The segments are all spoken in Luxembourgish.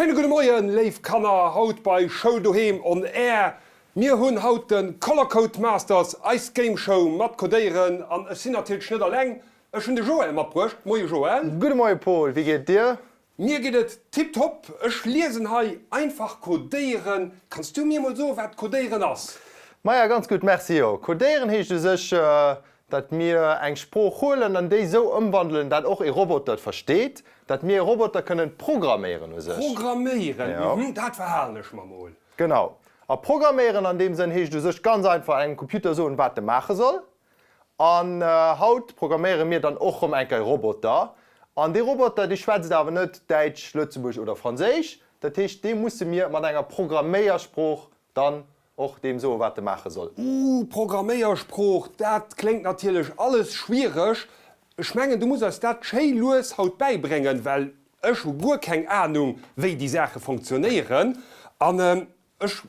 Schéine gudde Moien, léif Kanner, haut bei Schoul Doheem on Air. Mir hunn haut de Color Code Masters, eis Game Show mat Codéieren. An ech sinn natierlech net alleng, ech hunn de Joël matbruecht. Moie Joël. Gudde Moie Paul, wéi geet et dir? Mir geet et tiptop. Ech liesen hei einfach Codéieren. Kanns du mir mol soen, wat Codéieren ass? Maja, ganz gutt, merci. Jo, Codéieren heescht u sech, dat mir eng Sprooch huelen an déi esou ëmwandelen, dat och ee Roboter et versteet, dat mir ee Roboter kënnen programméieren u sech. Programméieren, mhm, dat verhalen ech mer mol. Genau. A programméieren an deem Sënn heescht u sech ganz einfach engem Computer soen, wat e maache soll. An haut programméiere mir dann och rëm eng Kéier Roboter. An dee Roboter, dee schwätzt awer net Däitsch, Lëtzebuergesch oder Franséisch. Dat heescht, dee musse mir mat enger Programméiersprooch dann Och deem soen, wat e maache soll. Ooh, Programméiersprooch, dat kléngt natierlech alles schwiereg. Ech mengen, du muss eis dat schéi lues haut bäibréngen, well ech hu guer keng Anung, wéi déi Saache fonctionnéieren. An ech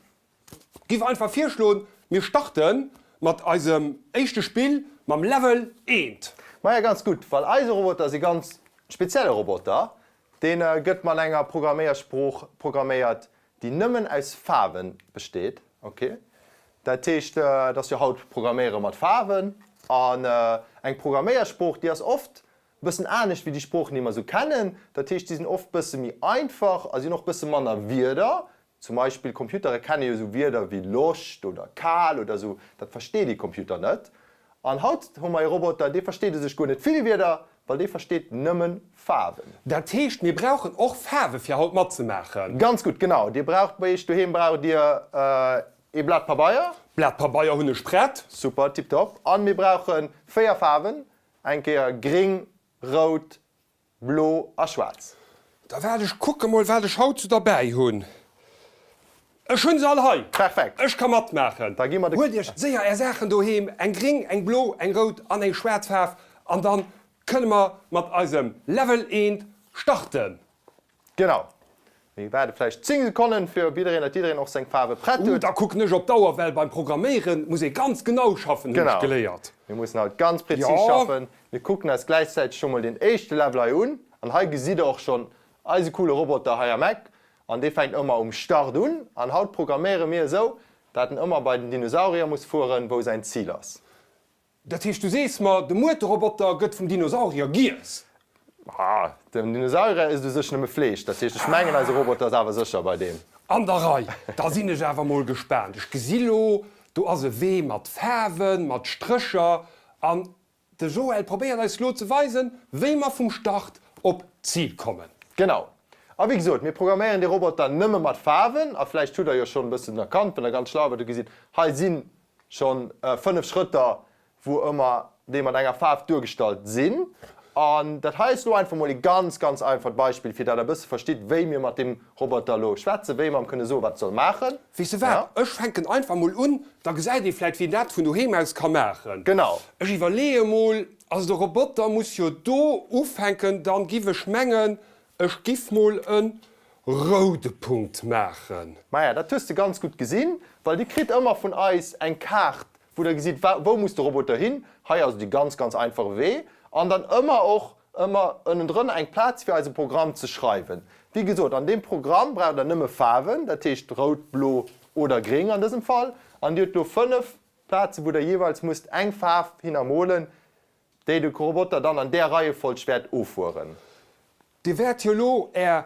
giff einfach virschloen, mir starte mat eisem éischte Spill, mam Level eent. Maja, ganz gutt, well eise Roboter ass e ganz spezielle Roboter. Dee gëtt mat enger Programméiersprooch programméiert, déi nëmmen aus Faarwe besteet, ok. Dat heescht, et ass jo haut Programméiere mat Faarwen. An eng Programméiersprooch, déi ass oft e bëssen anescht wéi déi Sproochen, déi mer esou kennen. Dat heescht, déi sinn oft bësse méi einfach a si hunn och bësse manner Wierder. Zum Beispill Computere kenne jo esou Wierder wéi Loscht oder kal oder esou, dat versteet ee Computer net. An haut hu mer ee Roboter, dee versteet u sech guer net vill Wierder, well dee versteet nëmme Faarwen. Dat heescht, mir brauchen och Faarwe fir haut matzemaachen? Ganz gutt, genau. Dir braucht bei iech doheem braucht Dir ee Blat Pabeier. Blat Pabeier hunn ech prett. Super, tiptop. An mir brauche 4 Faarwen, eng Kéier gréng, rout, Blo a schwaarz. Da waart ech kucke mol wat ech haut sou derbäi hunn. Ech hunn se all hei. Perfekt. Ech ka matmaachen. Da gi mer de. Huelt iech séier är Saachen doheem, eng gréng, eng blo, eng rout an eng schwaarz Faarf an dann kënne mer mat eisem Level eent starten. Genau. Mir waarde vläicht 10 Sekonnen fir op jiddereen, datt jiddereen och seng Faarwe prett huet. Da kucken ech op d'Auer, well beim Programméiere muss ee ganz genau schaffen, hunn ech geléiert. Genau. Mir mussen haut ganz prezis schaffen. Mir kucken eis gläichzäiteg scho mol deen éischte Level hei un. An hei gesitt der och schonn eise coole Roboter hei am Eck. An dee fänkt ëmmer um Start un. An haut programméiere mir esou, dat en ëmmer bei den Dinosaurier muss fueren, wou säin Zil ass. Dat heescht, du sees mer, de Muerteroboter gëtt vum Dinosaurier giess? Ah, den Dinosaurier ësst u sech nëmme Fleesch. Dat heescht, ech mengen, eise Roboter ass awer sécher bei deem. An der Rei! Da sinn ech awer mol gespaant. Ech gesi lo, do ass e Wee mat Faarwen, mat Strécher. An de Joël probéiert eis lo ze weisen, wéi mer vum Start op d'Zil kommen. Genau. A wéi gesot, mir programméieren dee Roboter nëmme mat Faarwen. A vläicht hutt der jo schonn e bëssen erkannt, wann der ganz schlau waart, hutt gesinn, hei sinn Schonn 5 Schrëtter, wou ëmmer déi mat enger Faarf duergestallt sinn. An dat hei ass elo einfach mol ee ganz, ganz einfacht Beispill, fir dat der e bësse verstitt, wéi mir mat deem Roboter elo schwätzen, wéi mer em kënne soen, wat e soll maachen. Weess de wat, ech fänken einfach mol un, da gesäit ee vläit, wien dat vun doheem aus ka maachen. Genau. Ech iwwerleeë mol, also de Roboter muss jo do ufänken, dann giff ech mengen, Ech giff mol en roude Punkt maachen. Maja, dat hues de ganz gutt gesinn, well dir kritt ëmmer vun eis eng Kaart, wou der gesitt, wou muss de Roboter hin. Hei ass et e ganz, ganz einfache Wee. An dann ëmmer och ëmmer ënnendrënner eng Plaz fir eise Programm ze schreiwen. Wéi gesot, an deem Programm braucht der nëmme Faarwen, dat heescht rout, blo oder gréng an dësem Fall. An dir hutt elo 5 Plazen, wou der jeeweils musst eng Faarf hinnermolen. Déi de Roboter dann an där Reiefolg wäert offueren. Dir wäert jo lo är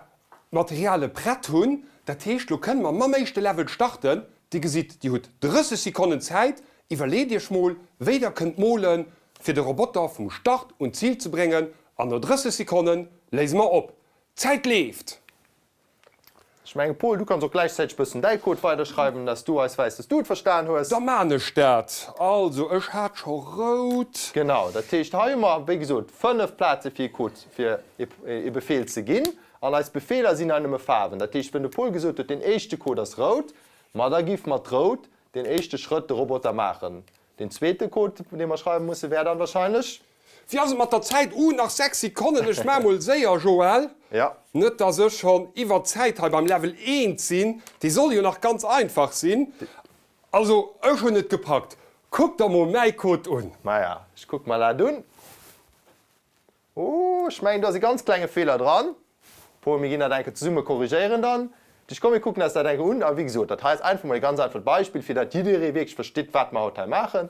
Materiale prett hunn, dat heescht lo kënne mer mam éischte Level starten. Dir gesitt, dir hutt 30 Sekonnen Zäit. Iwwerleet iech mol wéi der kënnt molen, fir de Roboter vum Start un d'Zil ze bréngen an no 30 Sekonnen léise mer op. D'Zäit leeft! Ech mengen, Paul, du kanns och gläichzäiteg bëssen däi Code weiderschreiwen, dass du eis weis, dass du et verstan hues. Da maan ech dat. Also, ech hat scho rout. Genau, dat heescht, hei hu mer, wéi gesot, 5 Plaze fir ee Code, fir ee Befehl ze ginn. An eis Befeeler sinn hei nëmme Faarwen. Dat heescht, wenn de Paul gesot huet, deen éischte Code ass rout, ma da giff mat rout deen éischte Schrëtt de Roboter maachen. Deen zweete Code, dee mer schreiwe musse, wär dann wahrscheinlech. Wéi ass et mat der Zäit? Uh, nach 6 Sekonnen, ech maa mol séier, Joël. Ja. Net dass ech schonn iwwer d'Zäit hei beim Level 1 sinn, dee soll jo nach ganz einfach sinn. Also, ech hunn et gepackt. Kuck der mol mäi Code un. Maja, ech kuck mer dat un. Uh, ech mengen do ass e ganz klenge Feeler dran. Paul, mir ginn dat eng Kéier zesumme korrigéieren dann. Dich komm, mir kucken eis dat eng Kéier un. A wéi gesot, dat hei ass einfach mol e ganz einfacht Beispill, fir dat jidderee wierklech versteet, wat mer haut hei maachen.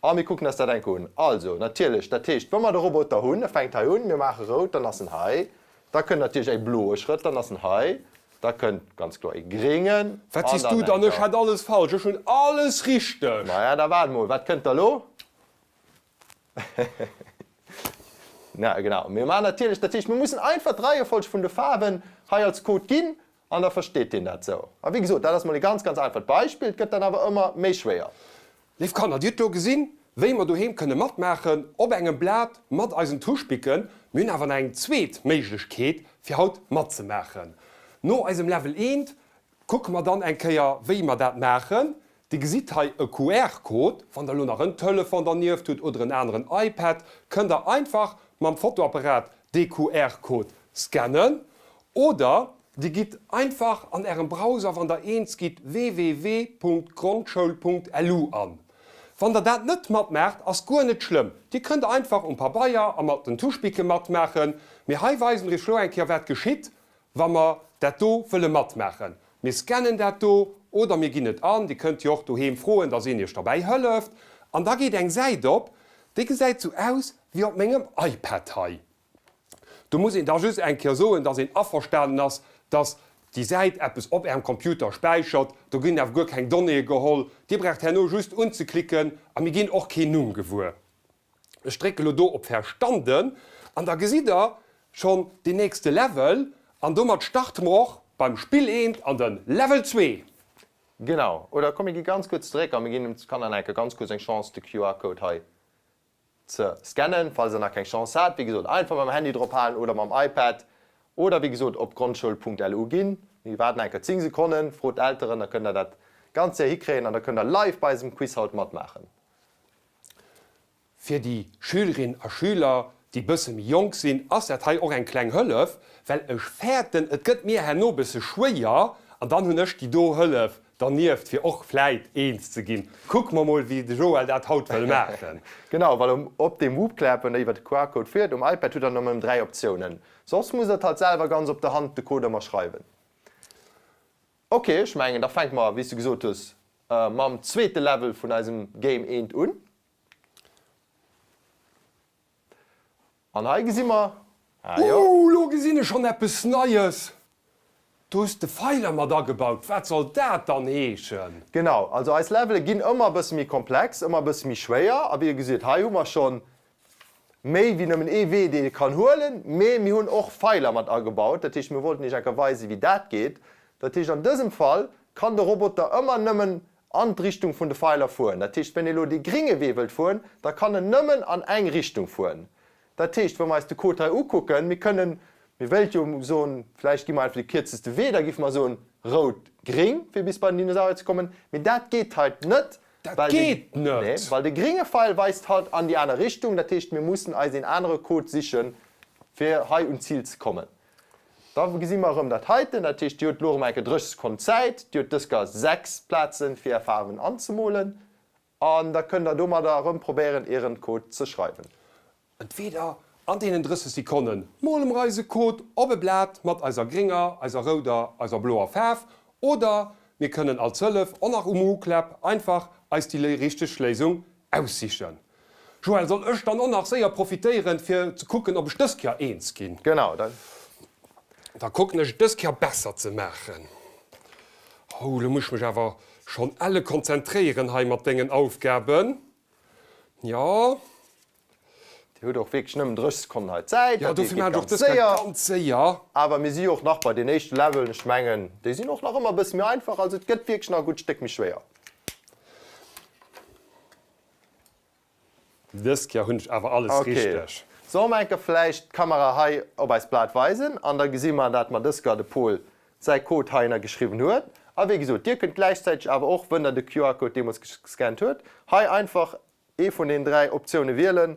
A mir kucken eis dat eng Kéier un. Also, natierlech, dat heescht, wa mer de Roboter hunn, e fänkt hei un, mir maache rout, dann ass en hei. Da kënnt natierlech e bloe Schrëtt, dann ass en hei. Da kënnt ganz kloer e gréngen. Wat sees du dann? Ech hat alles falsch, ech hunn alles richteg. Maja, da waart mol, wat kënnt da lo? Na genau, mir maachen natierlech, dat heescht, mir mussen einfach d'Reiefolg vun de Faarwen hei als Code ginn an da versteet deen dat sou. A wéi gesot, dat ass mol e ganz, ganz einfacht Beispill, et gëtt dann awer ëmmer méi schwéier. Léif Kanner, Dir hutt elo gesinn, wéi mer doheem kënne matmaachen op engem Blat mat eisen Tuschpicken. Mir hunn awer nach eng zweet Méiglechkeet, fir haut matzemaachen. No eisem Level eent kucke mer dann eng Kéier, wéi mer dat maachen. Dir gesitt hei e QR-Code. Wann der elo nach en Telefon dernieft hutt oder en aneren iPad, kënnt der einfach mam Fotoapparat dee QR-Code scannen. Oder dir gitt einfach an ärem Browser, wann der eens gitt, www.grondschoul.lu an. Wann der dat net matmaacht, ass guer net schlëmm. Dir kënnt einfach um Pabeier a mat den Tuschpicke matmaachen. Mee hei weise mer iech elo eng Kéier wat geschitt, Wa mer dat do wëlle matmaachen, mir scannen dat do oder mir ginn et an, Dir kënnt jo och doheem froen, dass een Iech derbäi hëlleft, an da geet eng Säit op, déi gesäit sou aus wéi op mengem iPad hei. Do muss een da just eng Kéier soen, dass een averstanen ass, dass déi Säit eppes op Ärem Computer späichert. Do ginn awer guer keng Donnéeë geholl. Dir braucht herno just unzeklicken a mir ginn och keen Numm gewuer. Ech drécke lo do op Verstanden an da gesitt der schonn deen nächste Level an domat starte mer och beim Spill eent an de Level zwee. Genau, oder komm mir gi ganz kuerz zeréck a mir ginn dem Kanner nach eng Kéier ganz kuerz eng Chance de QR-Code hei ze scannen, falls der nach keng Chance hat. Wéi gesot einfach mam Handy drop halen oder mam iPad oder wéi gesot op grondschoul.lu ginn. Mir waarden eng Kéier 10 Sekonnen, frot d'Elteren, da kënnt der dat ganz séier hikréien an da kënnt der live bei eisem Quiz haut matmaachen. Fir déi Schülerinnen a Schüler, déi bësse méi jonk sinn, ass dat hei och eng kleng Hëllef, well ech fäerten, et gëtt mir herno bësse schwéier an dann hunn ech déi do Hëllef dernieft, fir och vläit eens ze ginn. Kucke mer mol, wéi de Joël dat haut wëll maachen. Genau, well um op deem Woopclap, wann der iwwer de QR-Code fiert, um iPad hutt der nëmmen 3 Optiounen. Soss musst der et halt selwer ganz op der Hand de Code ëmmer schreiwen. Ok, ech mengen da fänke mer, wéi s du gesot hues, mam zweete Level vun eisem Game eent un. An hei gesi mer, ah jo. Ooh, lo gesinn ech schonn eppes Neies! Do hues de Feiler mat agebaut, wat soll dat dann heeschen? Genau, also eis Levele ginn ëmmer e bësse méi komplex, ëmmer e bësse méi schwéier. A wéi dir gesitt, hei hu mer schonn méi wéi nëmmen ee Wee, deen ee kann huelen, mee mir hunn och Feiler mat agebaut. Dat heescht, mir wollten Iech eng Kéier weisen, wéi dat geet. Dat heescht, an dësem Fall kann de Roboter ëmmer nëmmen an d'Richtung vun de Feiler fueren. Dat heescht, wenn ee elo dee gringe Wee wëllt fueren, da kann en nëmmen an eng Richtung fueren. Dat heescht, wa mer eis de Code hei ukucken, mir kënnen, mir wéilt jo soen, vläicht gi mer einfach de kierzeste Wee, da géife mer soen, rout, gring, fir bis bei den Dinosaurier ze kommen, mee dat geet hei net, Dat Well de, geet net! nee, well de gringe Feil weist halt an déi aner Richtung. Dat heescht, mir mussen eis een anere Code sichen, fir hei un d'Zil ze kommen. Da gesi mer erëm dat heiten. Dat heescht, Dir hutt elo erëm eng Kéier 30 Sekonnen Zäit. Dir hutt dës Kéier 6 Plazen, fir Är Faarwen anzemolen. An da kënnt Der domadder erëm probéieren, Ären Code ze schreiwen. Entweder an deenen 30 Sekonne mole mer eise Code op e Blat mat eiser grénger, eiser rouder, eiser bloer Faarf, oder mir kënnen als Hëllef och nach um Wooclap einfach eis déi richteg Léisung aussichen. Joël, soll ech dann och nach séier profitéieren fir ze kucken ob ech dës Kéier eens ginn? Genau, dann. Da kucken ech et dës Kéier besser ze maachen. Oh, lo muss ech mech awer schonn elle konzentréieren hei mat dengen Aufgaben. Jo. Dir hutt och wierklech nëmmen 30 Sekonnen hei Zäit, dat geet ganz séier. Ganz séier. Awer mir si jo och nach bei den éischte Leveln, ech mengen, déi sinn och nach ëmmer e bësse méi einfach, also et gëtt wierklech nach e gutt Stéck méi schwéier. Dës Kéier hunn ech awer alles richteg. Ok, solle mer enke vläicht d'Kamera hei op eist Blat weisen an da gesi mer, dat mer dës Kéier de Pol säi Code heihinner geschriwwen huet. A wéi gesot, Dir kënnt gläichzäiteg awer och, wënn der de QR-Code deemools gescannt huet, hei einfach Ee vun den 3 Optioune wielen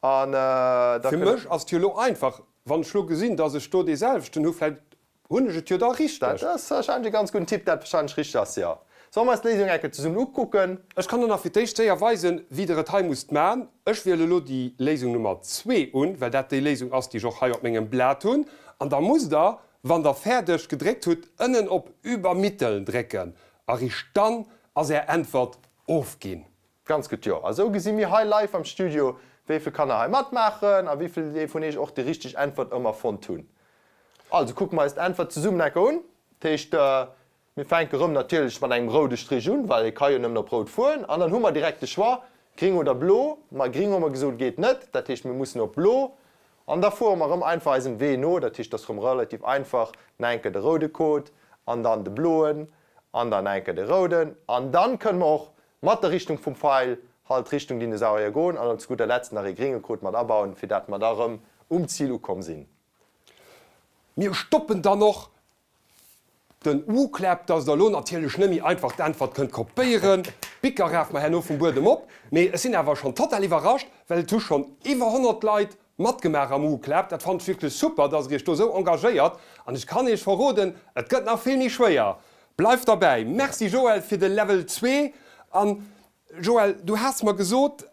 an da Fir kënnt. mech ass et jo lo einfach, wann ech lo gesinn, dass ech do dee selwechten hu, vläicht hunn ech et jo da richteg. Dat ass warscheinlech e ganz gudden Tipp, dat warscheinlech richteg ass, jo. Solle mer eis d'Léisung eng Kéier zesummen ukucken? Ech kann der nach fir d'éischt séier weisen, wéi der et hei musst man. Ech wiele lo déi Léisung Nummer zwee un, well dat déi Léisung ass, déi ech och hei op mengem Blat hunn. An da musst der. Wann der fäerdeg gedréckt hutt, ënnen op Übermitteln drécken a riicht dann ass är Äntwert ofginn. Ganz gutt, jo. A sou gesi mir hei live am Studio, wéi vill Kanner hei matmaachen a wéi vill vun iech och déi richteg Äntwert ëmmer fonnt hunn. Also kucke mer eis d'Äntwert zesummen enker un. Dat heescht, mir fänke rëm natierlech mat engem roude Strich un, well ee ka jo nëmmen op rout fueren. An dann hu mer direkt de Choix, gring oder blo. Ma gring hu mer gesot, geet net, dat heescht, mir mussen op blo. An da fuere mer rëm einfach eisem Wee no, dat heescht, et ass rëm relativ einfach, nach eng Kéier de roude Code an dann de bloen an dann nach eng Kéier de rouden. An dann kënne mer och mat der Richtung vum Feil halt Richtung Dinosaurier goen an dann zu gudder Letzt nach ee gringe Code mat abauen, fir dat mer da rëm um Zil ukomm sinn. Mir stoppen dann och Den Wooclap, dass der elo natierlech net méi einfach d'Äntwert kënnt kopéieren. D'Bicker rafe mer herno vum Buedem op. Mee ech sinn awer schonn total iwwerrascht, well et hu schonn iwwer 100 Leit matgemaach am Wooclap. Dat fannen ech wierklech super, dass der iech do esou engagéiert. An ech kann iech verroden, et gëtt nach vill méi schwéier. Bleift derbäi. Merci Joël fir de Level 2. An Joël, du has mer gesot,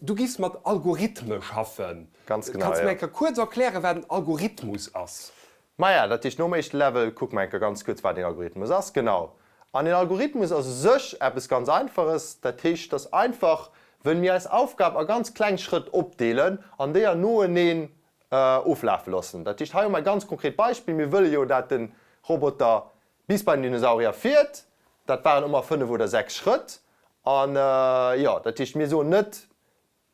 du giffs mat Algorithme schaffen. Ganz genau, Kanns du jo. mir eng Kéier kuerz erklären, wat en Algorithmus ass? Maja, dat heescht, nom éischte Level kucke mer eng Kéier ganz kuerz, wat een Algorithmus ass. Genau. An een Algorithmus ass u sech eppes ganz Einfaches. Dat heescht, dass einfach, wënn mir eis Aufgab a ganz kleng Schrëtt opdeelen an déi an noeneen oflafe loossen. Dat heescht, hei hu mer e ganz konkret Beispill, Mir wëlle jo, dat de Roboter bis bei den Dinosaurier fiert. Dat waren ëmmer 5 oder 6 Schrëtt. An, jo, dat heescht, mir soen net,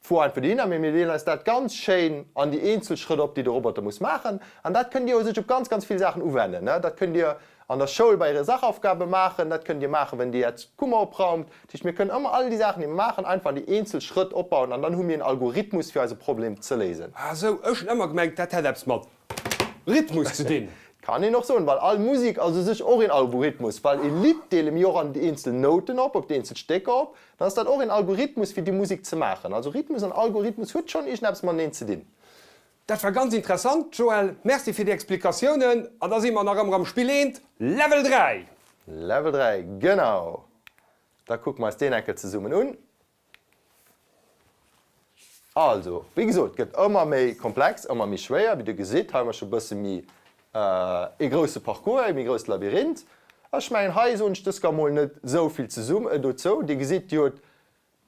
Fuer einfach dohinner, mee mir deelen eis dat ganz schéin an déi eenzel Schrëtt op, déi de Roboter muss maachen. An dat kënnt Dir u sech op ganz, ganz vill Saachen uwennen. Dat kënnt Dir an der Schoul bei Äre Sachaufgabe maachen, dat kënnt Dir maachen, wenn Dir Äert Kummer opraumt. Dat heescht, mir kënnen ëmmer all déi Saachen, déi mir maachen, einfach an déi eenzel Schrëtt opbauen an dann hu mir en Algorithmus, fir eise Problem ze léisen. Ah sou, ech hunn ëmmer gemengt, dat hätt eppes mat Rhythmus ze dinn. Kann een och soen, well all Musik ass u sech och een Algorithmus, well e Lidd deele mir och an déi eenzel Nouten op, op déi eenzel Stécker op, dann ass dat och een Algorithmus fir déi Musik ze maachen. Also Rhythmus an Algorithmus huet schonn iergendeppes mateneen ze dinn. Dat war ganz interessant, Joël. Merci fir déi Explikatiounen. An da si mer nach ëmmer am Spill eent, Level 3. Level 3, genau. Da kucke mer eis deen enke zesummen un. Also, wéi gesot, et gëtt ëmmer méi komplex, ëmmer méi schwéier. Wéi Der gesitt, hei hu mer scho e bësse méi ee grousse Parcours, ee méi grousst Labyrinth. Ech mengen, hei soen ech dës Kéier mol net esou vill zesumm dozou. Dir gesitt, Dir hutt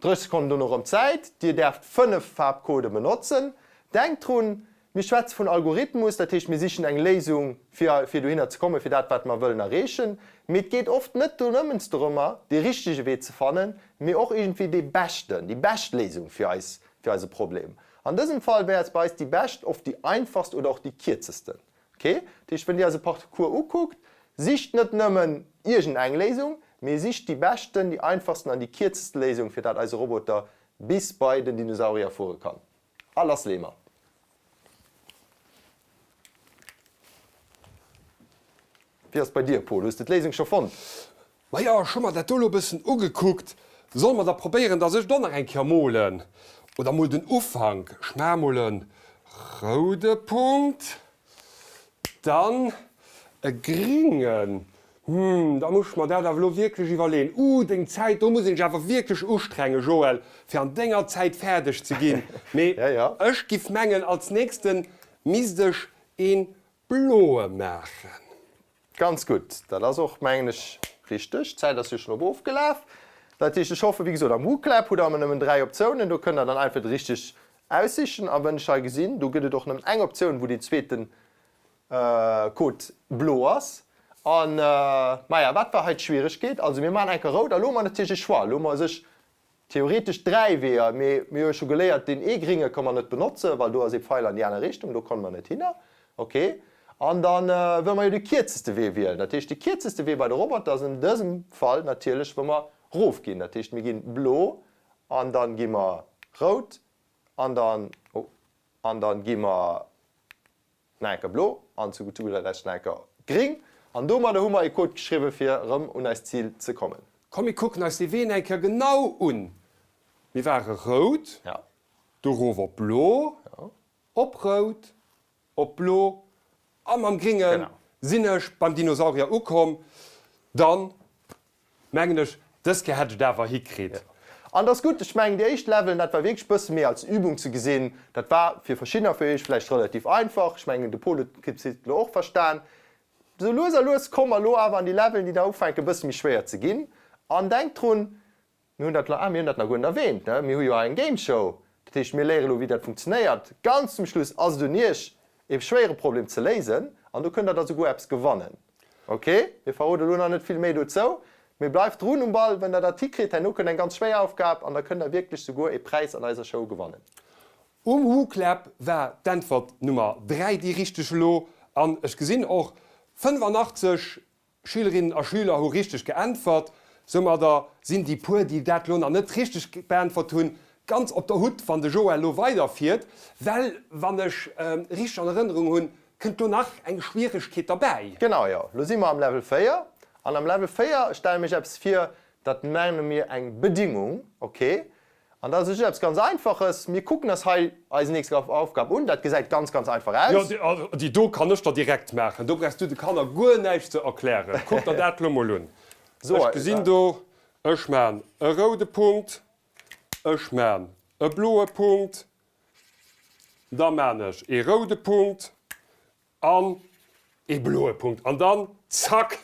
30 Sekonnen dono erëm Zäit. Dir däerft 5 Faarfcodë benotzen. Denkt drun, Mir schwätze vun Algorithmus, dat heescht, mir sichen eng Léisung, fir fir dohinner ze kommen, fir dat, wat mer wëllen erreechen. Mee et geet oft net do nëmmens dorëmmer, dee richtege Wee ze fannen, mee och iergendwéi dee beschten, déi bescht Léisung fir eis, fir eise Problem. An dësem Fall wär et bei eis déi bescht oft déi einfachst oder och déi kierzesten. Ok? Dat heescht, wenn Dir eise Parcours ukuckt, sicht net nëmmen iergendeng Léisung, mee sicht déi beschten, déi einfachsten an déi kierzesten Léisung, fir dat eise Roboter bis bei den Dinosaurier fuere kann. A lass leeë mer! Wéi ass et bei dir, Pol? Hues de d'Léisung scho fonnt? Majo, ech hu mer dat do elo e bëssen ugekuckt. Solle mer da probéieren, dass ech et och nach eng Kéier molen? Oder mol den Ufank. Ech maache mol e roude Punkt, dann e gringen. Hm, da muss ech mer dat awer elo wierklech iwwerleen. Uh, deng Zäit, do muss een sech awer wierklech ustrengen, Joël, fir an denger Zäit fäerdeg ze ginn. Mee ech giff mengen, als nächsten misst ech een bloe maachen. Ganz gutt, dat ass och, mengen ech, richteg. D'Zäit ass jo schonn op ofgelaf. Dat heescht, ech hoffen, wéi gesot, am WooClap hutt der ëmmer nëmmen 3 Optiounen. Do kënnt der dann einfach déi richteg aussichen. A wënn ech hei gesinn, do gëtt et och nëmmen eng Optioun, wou deen zweeten Code blo ass. An, maja, wat war hei d'Schwieregkeet? Also mir maachen enker rout a lo hu mer natierlech e Choix. Lo hu mer u sech theoretesch 3 Weeër, mee mir hu jo scho geléiert, deen ee gringe ka mer net benotzen, well do ass ee Pfeil an déi aner Richtung, do komme mer net hinner. Ok. An da wëlle mer jo de kierzeste Wee wielen. Dat heescht, de kierzeste Wee bei de Roboter ass an dësem Fall natierlech, wa mer rofginn. Dat heescht, mir ginn blo an dann gi mer rout an dann, oh, an dann gi mer Nach enker blo an zu gudder Lescht nach enker gring. An domadder hu mer e Code geschriwwen, fir erëm un eist Zil ze kommen. Komm mir kucken eis dee Wee eng Kéier genau un. Mir ware rout, du rof op blo, op rout, op blo a mam gringe sinn ech beim Dinosaurier ukomm. Dann Mengen ech, dës Kéier hätt ech et awer hikritt. Jo. An et ass gutt, ech mengen déi éischt Leveln, dat war wierklech bësse méi als Übung ze gesinn. Dat war fir verschiddener vu iech vläicht relativ einfach. Ech mengen de Paul huet d'Prinzip elo och verstan. Sou lues a lues komme mer elo awer an déi Leveln, déi da ufänken e bësse méi schwéier ze ginn. An denkt drun, mir hunn dat, ah mir hunn dat nach guer net erwähnt, ne, mir hu jo eng Game Show. Dat heescht, mir léiere elo wéi dat funktionéiert. Ganz zum Schluss ass et un iech, ee schwéiere Problem ze léisen an do kënnt der da souguer eppes gewannen. Ok, mir verrode elo nach net vill méi dozou, mee bleift drun um Ball, wënn der dat hikritt. Herno kënnt eng ganz schwéier Aufgab an da kënnt der wierklech souguer ee Präis an eiser Show gewannen. Um Wooclap war d'Äntwert Nummer 3 déi richteg elo an ech gesinn och 85 Schülerinnen a Schüler hu richteg geäntwert. Soumadder sinn déi puer, déi dat lo nach net richteg beäntwert hunn, ganz op der Hutt, wann de Joël lo weiderfiert. Well wann ech richteg an Erënnerung hunn, kënnt do nach eng Schwieregkeet derbäi. Genau, jo. Lo si mer am Level 4 an am Level 4 stelle mir iech eppes vir, dat nenne mir eng Bedingung, ok? An dat ass u sech eppes ganz Einfaches. Mir kucken eis hei eis nächst Aufgab un. Dat gesäit ganz, ganz einfach aus. Jo, déi do kann ech der direkt maachen. Do brauchs du de Kanner guer näischt ze erklären. Kuck der dat lo mol un. Ech gesinn do, ech maan e roude Punkt, ech maan e bloe Punkt, da maan ech ee roude Punkt An ee bloe Punkt. An dann, zack,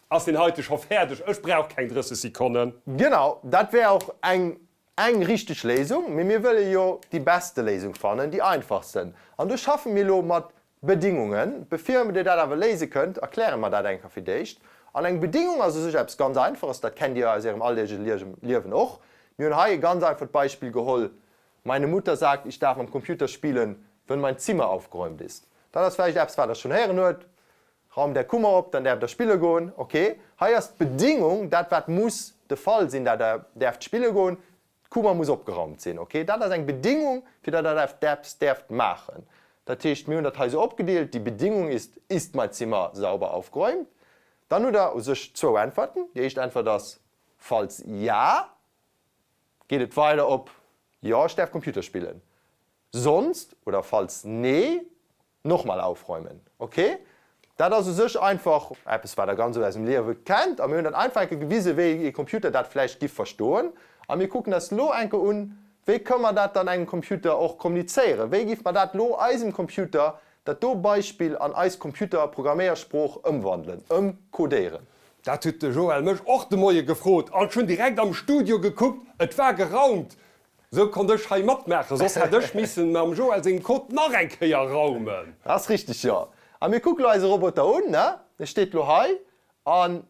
ass deen heite scho fäerdeg. Ech brauch keng 30 Sekonnen. Genau, dat wär och eng eng richteg Léisung. Mee mir wëlle jo déi beste Léisung fannen, déi einfachsten. An do schaffe mir elo mat Bedingungen. Bevir dir dat awer léise kënnt, erkläre mer dat eng Kéier fir d'éischt. An eng Bedingung ass u sech eppes ganz Einfaches, dat kennt dir aus ärem alldeegleche Liewen och. Mir hunn hei e ganz einfacht Beispill geholl, Meine Mutter sagt, ich darf am Computer spielen, wenn mein Zimmer aufgeräumt ist. Dat ass vläicht eppes, wat Der schonn héieren huet, Raumt Är Kummer op, dann däerft Der spille goen. Ok, hei ass d'Bedingung, dat wat muss de Fall sinn, dat Der däerft spille goen, d'Kummer muss opgeraumt sinn. Ok, dat ass eng Bedingung, fir datt Der eppes däerft maachen. Dat heescht, mir hunn dat hei esou opgedeelt, Die Bedingung ist, Ist mein Zimmer sauber aufgeräumt? Dann hutt Der u sech zwou Äntwerten. Déi éischt Äntwert ass, Falls ja, Geet et weider op Jo, ech däerf Computer spillen. Sonst, oder falls nee, nochmal aufräumen. Ok? Dat ass u sech einfach eppes, wat der ganz aus eisem Liewe kennt. A mir hunn dat einfach enke gewisen, wéi ee Computer dat vläicht giff verstoen. A mir kucken eis lo enke un, wéi kënne mer dat dann engem Computer och kommunizéieren? Wéi giff mer dat lo eisem Computer, dat do Beispill an eis Computerprogramméiersprooch ëmwandelen, ëmcodéieren? Dat huet de Joël mech och de Moie gefrot an ech hunn direkt am Studio gekuckt, et war geraumt. Sou konnt ech hei matmaachen, soss hätt ech missen mam Joël sengem Code nach eng Kéier raumen. Ass richteg, jo. A mir kucke lo eise Roboter un, ne? E steet lo hei. An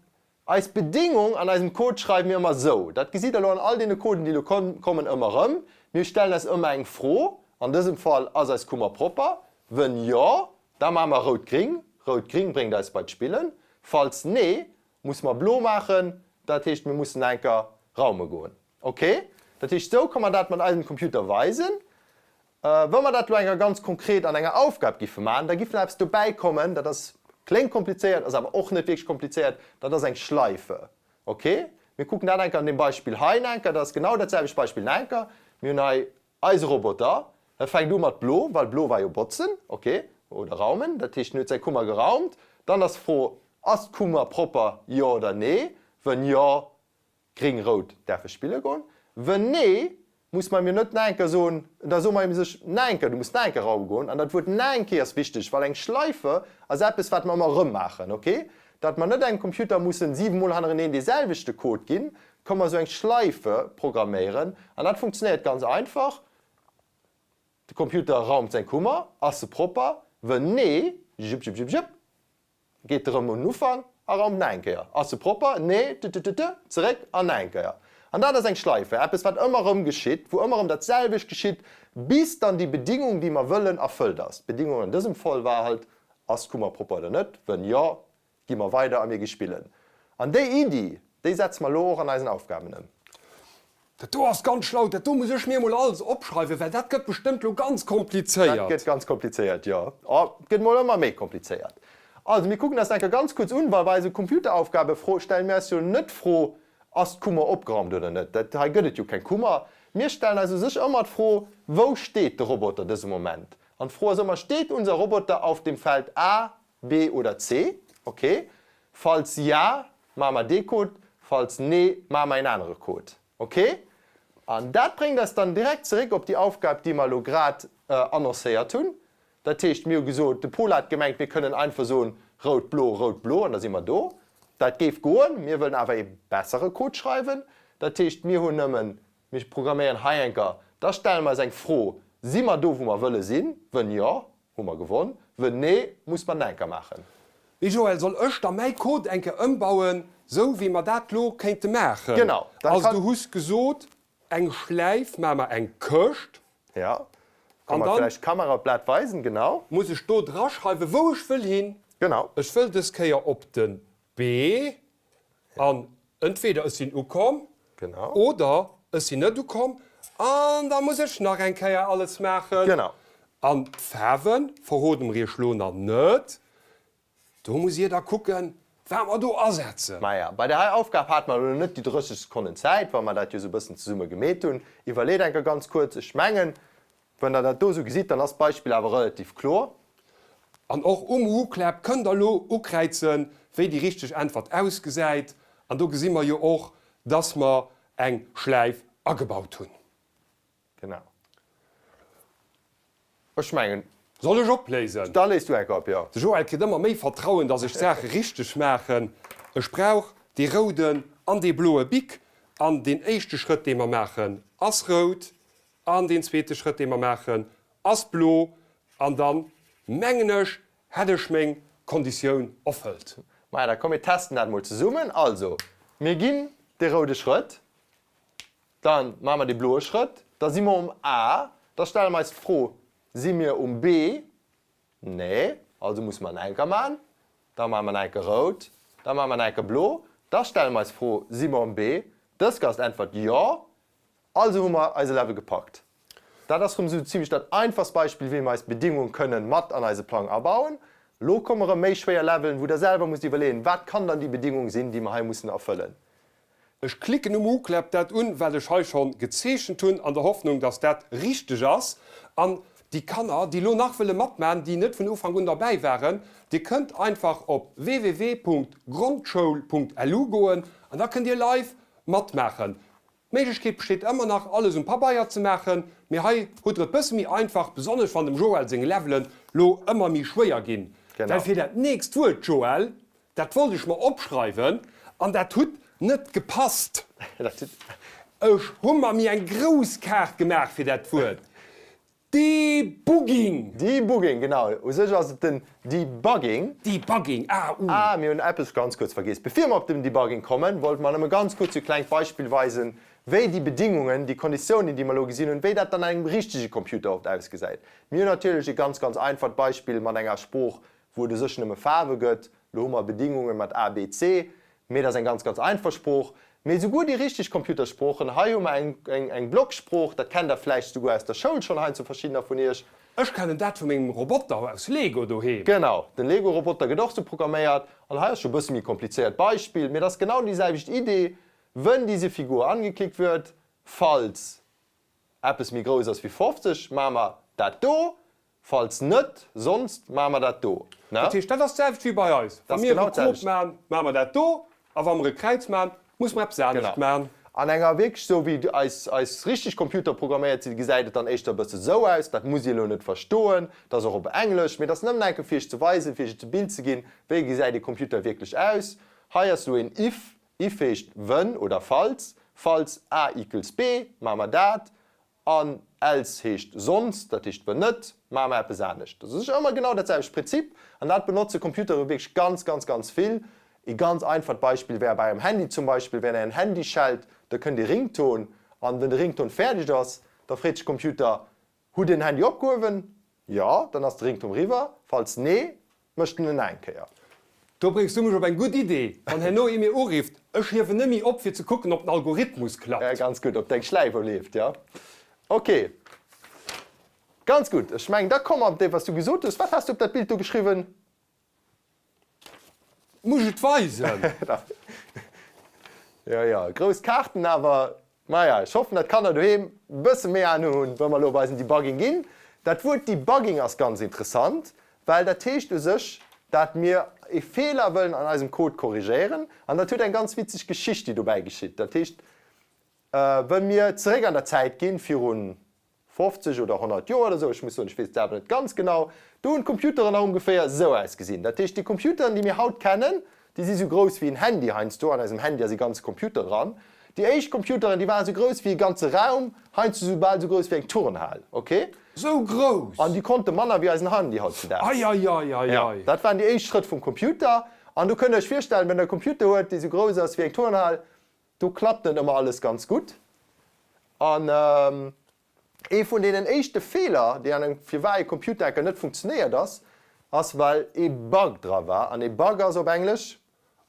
eis Bedingung an eisem Code schreiwe mir ëmmer sou. Dat gesitt der lo an all deene Coden, déi lo kommen, ëmmer erëm. Mir stellen eis ëmmer eng Fro. An dësem Fall, Ass eis Kummer propper? Wënn jo, da maache mer rout-gring. Rout-gring bréngt eis bei d'Spillen. Falls nee, musse mer blo maachen. Dat heescht, mir mussen enker raume goen. Ok, dat heescht sou ka mer dat mat eisem Computer weisen. Wa mer dat lo enker ganz konkret an enger Aufgab giffe maachen, da giff nach eppes dobäi kommen, dat ass, kléngt komplizéiert, ass awer och net wierklech komplizéiert, dat ass eng Schleife. Ok, mir kucken dat enker an deem Beispill hei enker, dat ass genau dat selwecht Beispill enker. Mir hunn hei eise Roboter, e fänkt u mat blo, well blo war jo botzen, ok, oder raumen, dat heescht en huet säi Kummer geraumt. Dann ass d'Fro, ass d'Kummer propper, jo oder nee? Wënn jo, Gring, rout därfe spille goen. Wënn nee, muss mer em jo net naenker soen, da soe mer em sech naenker, du muss naenker raume goen. An dat Wuert naenke ass wichteg, well eng Schleife ass eppes, wat mer ëmmer erëm maachen, ok? Dat mer net engem Computer mussen siwemol hannereneen dee selwechte Code ginn, ka mer esou eng Schleife programméieren. An dat funktionéiert ganz einfach, De Computer raumt seng Kummer, ass se propper? Wënn nee, jupp, jupp, jupp, jupp. Geet erëm un den Ufank a raumt nach eng Kéier. Ass se propper? Nee, tütütütü, zeréck an nach eng Kéier. An dat ass eng Schleife, eppes wat ëmmer erëm geschitt, wou ëmmer erëm dat selwecht geschitt, bis dann déi Bedingung, déi mer wëllen, erfëllt ass. D'Bedingung an dësem Fall war halt, Ass d'Kummer propper oder net? Wënn jo, gi mer weider a mir gi spillen. An déi Iddi, déi setze mer elo och an eisen Aufgaben ëm. Dat do ass ganz schlau, dat do muss ech mir emol alles opschreiwen, well dat gëtt bestëmmt lo ganz komplizéiert. Dat gëtt ganz komplizéiert, jo. Oh, et gëtt mol ëmmer méi komplizéiert. Also, mir kucken eis dat enker ganz kuerz un, well bei eise Computeraufgabe fro, stelle mir eis jo net d'Fro, Ass d'Kummer opgeraumt oder net? Dat hei gëtt et jo keng Kummer. Mir stellen eis u sech ëmmer d'Fro, Wou steet de Roboter dëse Moment? An d'Fro ass ëmmer, Steet unser Roboter auf dem Feld A, B oder C? Ok. Falls ja, maache mer dee Code, falls nee, maache mer een anere Code. Ok? An dat bréngt eis dann direkt zeréck op déi Aufgab, déi mer elo grad annoncéiert hunn. Dat heescht, mir hu gesot, de Paul hat gemengt, mir kënnen einfach soen, Rout, blo, rout, blo an da si mer do. Dat géif goen. Mir wëllen awer ee bessere Code schreiwen. Dat heescht, mir hunn nëmmen, mir programméieren hei enker, da stelle mer eis eng Fro, Si mer do, wou mer wëlle sinn? Wënn jo, hu mer gewonn. Wënn nee, muss mer en enker maachen. Mee Joël, soll ech da mäi Code enker ëmbauen, sou wéi mer dat lo kéinte maachen? Genau, dann Also du huss gesot, eng Schläif, maache mer eng Këscht. Ja, kann mer vläicht d'Kamera op d'Blat weisen, genau. Muss ech do draschreiwen, wou ech wëll hin? Genau. Ech wëll dës Kéier op de B an entweder ech sinn ukomm Genau. oder ech sinn net ukomm an da muss ech nach eng Kéier alles maachen. Genau. An d'Faarwe verrode mer iech lo nach net. Do muss dir da kucken, wat mer do asetzen. Maja, bei där hei Aufgab hate mer elo net déi 30 Sekonnen Zäit, well mer dat jo esou e bëssen zesumme gemeet hunn. Iwwerleet enker ganz kuerz. Ech mengen, wann Der dat do esou gesitt, dann ass d'Beispill awer relativ kloer. An och um Wooclap kënnt der elo ukräizen, wéi déi richteg Äntwert ausgesäit. An do gesi mer jo och, dass mer eng Schläif agebaut hunn. Genau. Ech mengen. Soll ech opléisen? Da léis du enk op, jo. De Joël kritt ëmmer méi Vertrauen, dass ech d'Saache richteg maachen. Ech brauch dee rouden an dee bloe Bic. An deen éischte Schrëtt, dee mer maachen, ass rout. An deen zweete Schrëtt, dee mer maachen, ass blo. An dann, mengen ech, hätt ech meng Konditioun erfëllt. Maja, da komm mir testen dat mol zesummen. Also, mir ginn dee roude Schrëtt. Dann maache mer dee bloe Schrëtt. Da si mer um A. Da stelle mer eis d'Fro, Si mir um B? Nee. Also musse mer en Enker maachen. Da maache mer en Enker rout. Da maache mer en Enker blo. Da stelle mer eis d'Fro, Si mer um B? Dës Kéier ass d'Äntwert Jo. Also hu mer eise Level gepackt. Dat ass rëm esou zimlech dat einfachst Beispill, wéi mer eis Bedingung kënnen mat an eise Plang abauen. Elo komme rëm méi schwéier Leveln, wou Der selwer musst iwwerleeën, Wat kann dann déi Bedingung sinn, déi mer hei mussen erfëllen? Ech klicken um Wooclap dat un, wat ech hei schonn gezeechent hunn, an der Hoffnung, dass dat richteg ass. An déi Kanner, déi lo nach wëlle matmachen, déi net vun Ufank un derbäi waren, dir kënnt einfach op www.grondschoul.lu goen an da kënnt dir live matmaachen. D'Méiglechkeet besteet ëmmer nach, alles um Pabeier ze maachen, mee hei hutt der et bësse méi einfach, besonnesch wann dem Joël seng Levelen lo ëmmer méi schwéier ginn. Well fir dat nächst Wuert, Joël, Dat wollt ech mer opschreiwen an dat hutt net gepasst. Ech hu mer mir eng grouss Kaart gemaach fir dat Wuert Debugging. Debugging, genau. U sech ass et den Debugging. Debugging, ah, uh. Ah, mir hunn eppes ganz kuerz vergiess. Bevir mer op den Debugging kommen, wollte mer nëmme ganz kuerz e klengt Beispill weisen, wéi déi Bedingungen, déi Konditiounen, déi mer elo gesinn hunn, wéi dat dann an engem richtege Computer oft ausgesäit. Mir hunn natierlech e ganz, ganz einfacht Beispill mat enger Sprooch, wou et u sech nëmme Faarwe gëtt. Lo hu mer Bedingunge mat A, B, C, mee dat ass eng ganz, ganz einfach Sprooch. Mee souguer déi richteg Computersproochen, hei hu mer eng, eng, eng Blocksprooch, dat kennt Der vläicht souguer aus der Schoul schonn heiansdo verschiddener vun Iech. Ech kennen dat vu mengem Roboter aus Lego doheem. Genau, den Lego-Roboter gëtt och sou programméiert. An hei ass scho e bësse méi komplizéiert Beispill, mee dat ass genau déi selwecht Idee, Wenn diese Figur angeklickt wird, falls eppes méi grouss ass wéi 50, maache mer dat do, falls net, sonst maache mer dat do, ne? Dat heescht, dat ass d'selwecht wéi bei eis. Wa mir e Krop maachen, maache mer dat do, a wa mer e Kräiz maachen, musse mer eppes anescht maachen. An enger wierklech esou wéi eis eis richteg Computere programméiert sinn, gesäit et dann éischter e bësse sou aus. Dat musst Dir elo net verstoen, dat ass och op Englesch, mee dat ass nëmmen enke fir Iech ze weisen, fir Iech et e Bild ze ginn, wéi gesäit e Computer wierklech aus. Hei ass elo een if, If heescht wënn oder falls, falls A equals B, maache mer dat, an else heescht sonst, dat heescht wënn net, maache mer eppes anescht. Dat ass ëmmer genau dat selwecht Prinzip an dat benotze Computere wierklech ganz, ganz, ganz vill. Ee ganz einfacht Beispill wär bei engem Handy zum Beispill, Wenn Ären Handy schellt, da kënnt ee Rington an wenn de Rington fäerdeg ass, da freet sech de Computer, Hutt Dir den Handy opgehuewen? Jo, dann ass de Rington riwwer, falls nee, Mécht en en eng Kéier. Do bréngs du mech op eng gutt Idee, wann herno ee mir urifft, ech hiewen nëmme op fir ze kucken op den Algorithmus klappt. Ganz gutt, op deng Schläif leeft, jo. Ok, ganz gutt. Ech mengen, da komme mer op dee wat s du gesot hues. Wat has du op dat Bild do geschriwwen? Muss ech et weisen? Jo, jo, grouss Kaarten awer. Maja, ech hoffen dat d'Kanner doheem e bësse méi Ahnung hunn, wou mer elo op eisen Debugging ginn. Dat Wuert Debugging ass ganz interessant, well dat heescht u sech, dat mir e Feeler wëllen an eisem Code korrigéieren. An dat huet eng ganz witzeg Geschicht, déi dobäi geschitt. Dat heescht, wëll mir zeréck an der Zäit ginn, virun. 50 oder 100 Joer oder esou, ech muss soen, ech weess et selwer net ganz genau, do hunn d'Computeren nach ongeféier esou ausgesinn. Dat heescht, déi Computeren, déi mir haut kennen, déi si sou grouss wéi en Handy heiansdo, an eisem Handy ass e ganze Computer dran. Déi éischt Computeren, déi waren sou grouss wéi e ganze Raum, heiansdo sou bal sou grouss wéi eng Turnhal, ok? Sou grouss! An déi konnte manner wéi eisen Handy hautzedaags. Eieieiei! Jo, dat waren déi éischt Schrëtt vum Computer. An do kënnt der iech virstellen, wenn der e Computer huet, dee sou grouss ass wéi eng Turnhal, Do klappt net ëmmer alles ganz gutt. An ee vun deenen éischte Feeler, déi an engem firwat ee Computer enker net funktionéiert ass, ass well ee Bug dra war. An ee Bug ass op Englesch.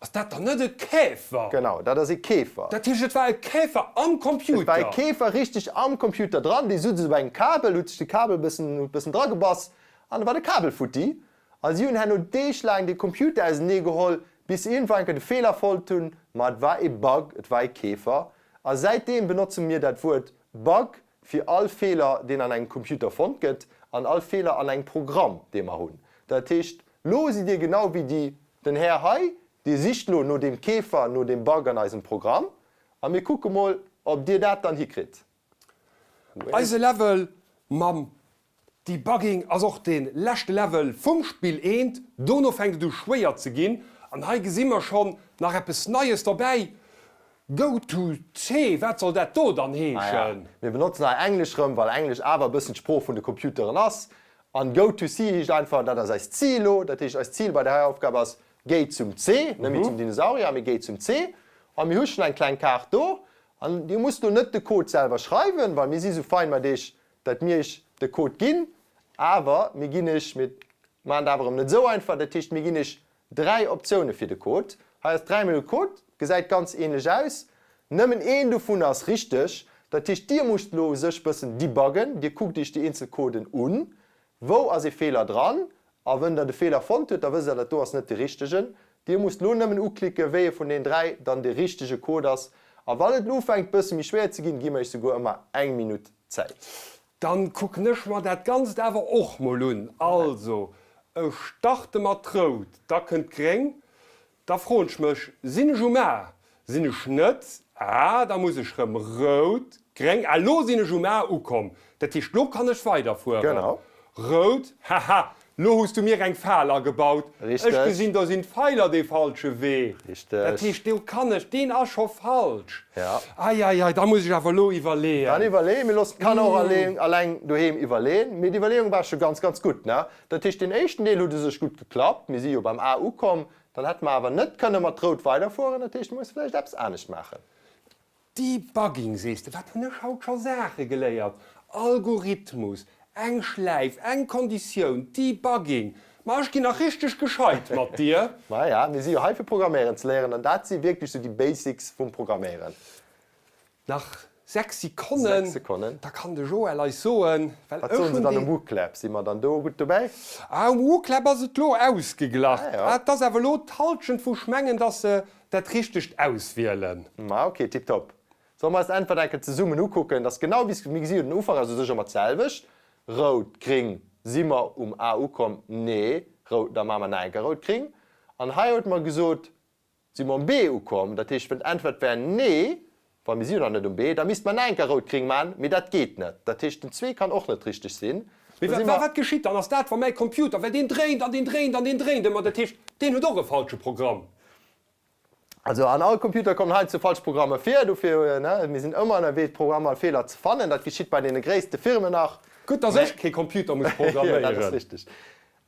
Ass dat dann net e Käfer? Genau, dat ass ee Käfer. Dat heescht, et war e Käfer am Computer? Et war ee Käfer richteg am Computer dran. Dee sutz op engem Kabel, huet sech de Kabel e bëssen, huet bëssen dragebass an da war de Kabel futti. A si hunn herno deeglaang de Computer ausenee geholl, bis se iergendwann enke de Feeler fonnt hunn, ma et war ee Bug, et war ee Käfer. A säitdeem benotze mir dat Wuert Bug fir all Feeler, deen an engem Computer fonnt gëtt, an all Feeler an engem Programm, dee mer hunn. Dat heescht, lo sidd Dir genau wéi déi, den Här hei, Dir sicht lo no deem Käfer, no deem Bug an eisem Programm, a mir kucke mol, ob Dir dat dann hikritt. Eise Level mam Debugging ass och dee leschte Level vum Spill eent. Dono fänkt et u schwéier ze ginn an hei gesi mer schonn nach eppes Neies derbäi, Go to C. Wat soll dat do dann heeschen? Mir benotzen hei Englesch rëm, well Englesch awer e bëssen d'Sprooch vun de Computeren ass. An Go to C heescht einfach, dat ass eist Zil elo. Dat heescht, eist Zil bei der hei Aufgab ass, géi zum C, net méi zum Dinosaurier, mee géi zum C. A mir hu schonn eng kleng Kaart do. An Dir musst lo net de Code selwer schreiwen, well mir si sou fein mat Iech, dat mir Iech de Code ginn. Awer mir ginn Iech, mir maachen et awer erëm net esou einfach, dat heescht mir ginn Iech 3 Optioune fir de Code. Hei ass dräimol de Code, gesäit ganz ähnlech aus, nëmmen een dovun ass richteg. Dat heescht Dir musst lo u sech bëssen debuggen, Dir kuckt Iech déi eenzel Coden un, wou ass ee Feeler dran A wënn der de Feeler fonnt huet, da wësst der, dat do ass net de richtegen. Dir musst lo nëmmen uklicken, wéi e vun den 3 dann de richtege Code ass. A wann et lo ufänkt bësse méi schwéier ze ginn, gi mer iech souguer ëmmer eng Minutt Zäit. Dann kucken ech mer dat Ganzt awer och mol un. Also, ech starte mat rout, da kënnt gréng, Da froen ech mech, sinn ech um A? Sinn ech net? Ah, da muss ech rëm rout, gréng. Ah, lo sinn ech um A ukomm. Dat heescht, lo kann ech weiderfueren. Genau. Rout, Haha, lo hues du mir eng Fal agebaut. Ech Richteg. gesinn, do sinn d'Feiler dee falsche Wee. Richteg. Dat heescht, do kann ech, deen ass scho falsch. Ja. Eieiei, da muss ech awer lo iwwerleeën. Dann iwwerlee, mir loossen d'Kanner och alleng, alleng doheem iwwerleeën. Mee d'Iwwerleeung war scho ganz, ganz gutt, ne? Dat heescht, deen éischten Deel huet u sech gutt geklappt. Mir si jo beim A ukomm. Dann hätte mer awer net kënne mat Rout weiderfueren. Dat heescht, mir musse vläicht eppes anescht maachen. Debugging, sees de? Wat hunn ech haut scho Saache geléiert! Algorithmus, eng Schläif, eng Konditioun, Debugging. Ma ech ginn nach richteg gescheit mat dir. Maja, mir si jo hei fir Programméieren ze léieren an dat si wierklech sou déi Basics vum Programméieren. Nach 6 Sekonnen, 6 Sekonnen. Da kann de Joël eis soen, well Wat ech soen se hunn dann dee. um Wooclap? Si mer dann do gutt dobäi? Ah, um Wooclap ass et lo ausgeglach. Ah, jo. Ah, et ass awer lo d'Halschent wou ech mengen, dass se dat Richtegt auswielen. Ma ok, tiptop. Solle mer eis d'Äntwert eng Kéier zesummen ukucken? Et ass genau wéi s, mir gesi jo den Ufank ass u sech ëmmer d'selwecht. Rout, gring, si mer um A ukomm? Nee, rout, da maache mer nach eng Kéier rout, gring. An hei huet mer gesot, Si mer um B ukomm? Dat heescht, wenn d'Äntwert wär nee, well mir si jo nach net um B, da misste mer nach eng Kéier rout gring man, mee dat geet net. Dat heescht, den zwee kann och net richteg sinn. Mee Da si mer. wat geschitt dann? Ass dat, wa mäi Computer, well deen dréint an deen dréint an deen dréint ëmmer, dat heescht, deen huet och e falsche Programm? Also an all Computer kommen heiansdo falsch Programmer vir, dofir, ne, mir sinn ëmmer ënnerwee d'Programmer Feeler ze fannen. Dat geschitt bei deene gréisste Firmen nach. Gutt, dass Mä ech kee Computer muss jo, dat ass programméieren. richteg.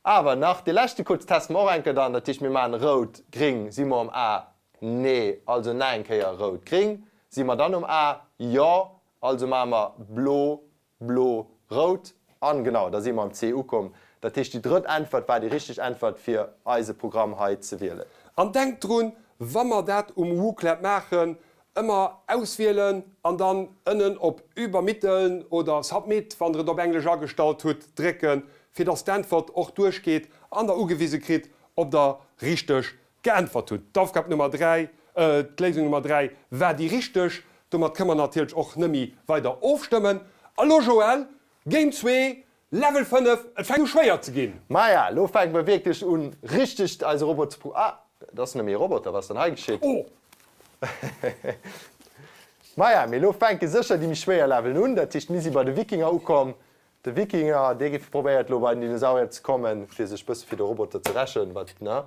Awer nach dee leschte Code teste mer och eng Kéier dann. Dat heescht, mir maachen rout, gring, si mer um A? Nee, also nach eng Kéier rout, gring. Si mer dann um A? Jo, also maache mer blo, blo, rout. An genau, da si mer am C ukomm. Dat heescht, déi drëtt Äntwert war déi richteg Äntwert, fir eise Programm hei ze wielen. An denkt drun, wa mer dat um Wooclap maachen, Ëmmer auswielen an dann ënnen op Übermitteln oder Submit, wann der et op Englesch agestallt hutt, drécken, fir dass d'Äntwert och duerchgeet an der ugewise kritt, ob der richteg geäntwert hutt. D'Aufgab Nummer 3, d'Léisung Nummer 3 war déi richteg. Domat kënne mer natierlech och nëmmi weider ofstëmmen. A lo Joël, Game 2, Level 5, et fänkt u schwéier ze ginn! Maja, lo fänke mer wierklech un richteg eise Robot ze pro. Ah, et ass net méi e Roboter, wat ass dann hei geschitt? Oh! Maja, mee elo fänke sécher déi méi schwéier Levelen un. Dat heescht, mir si bei de Wikinger ukomm. De Wikinger, dee probéiert elo bei den Dinosaurier ze kommen, fir sech bësse fir de Roboter ze rächen, wat, ne?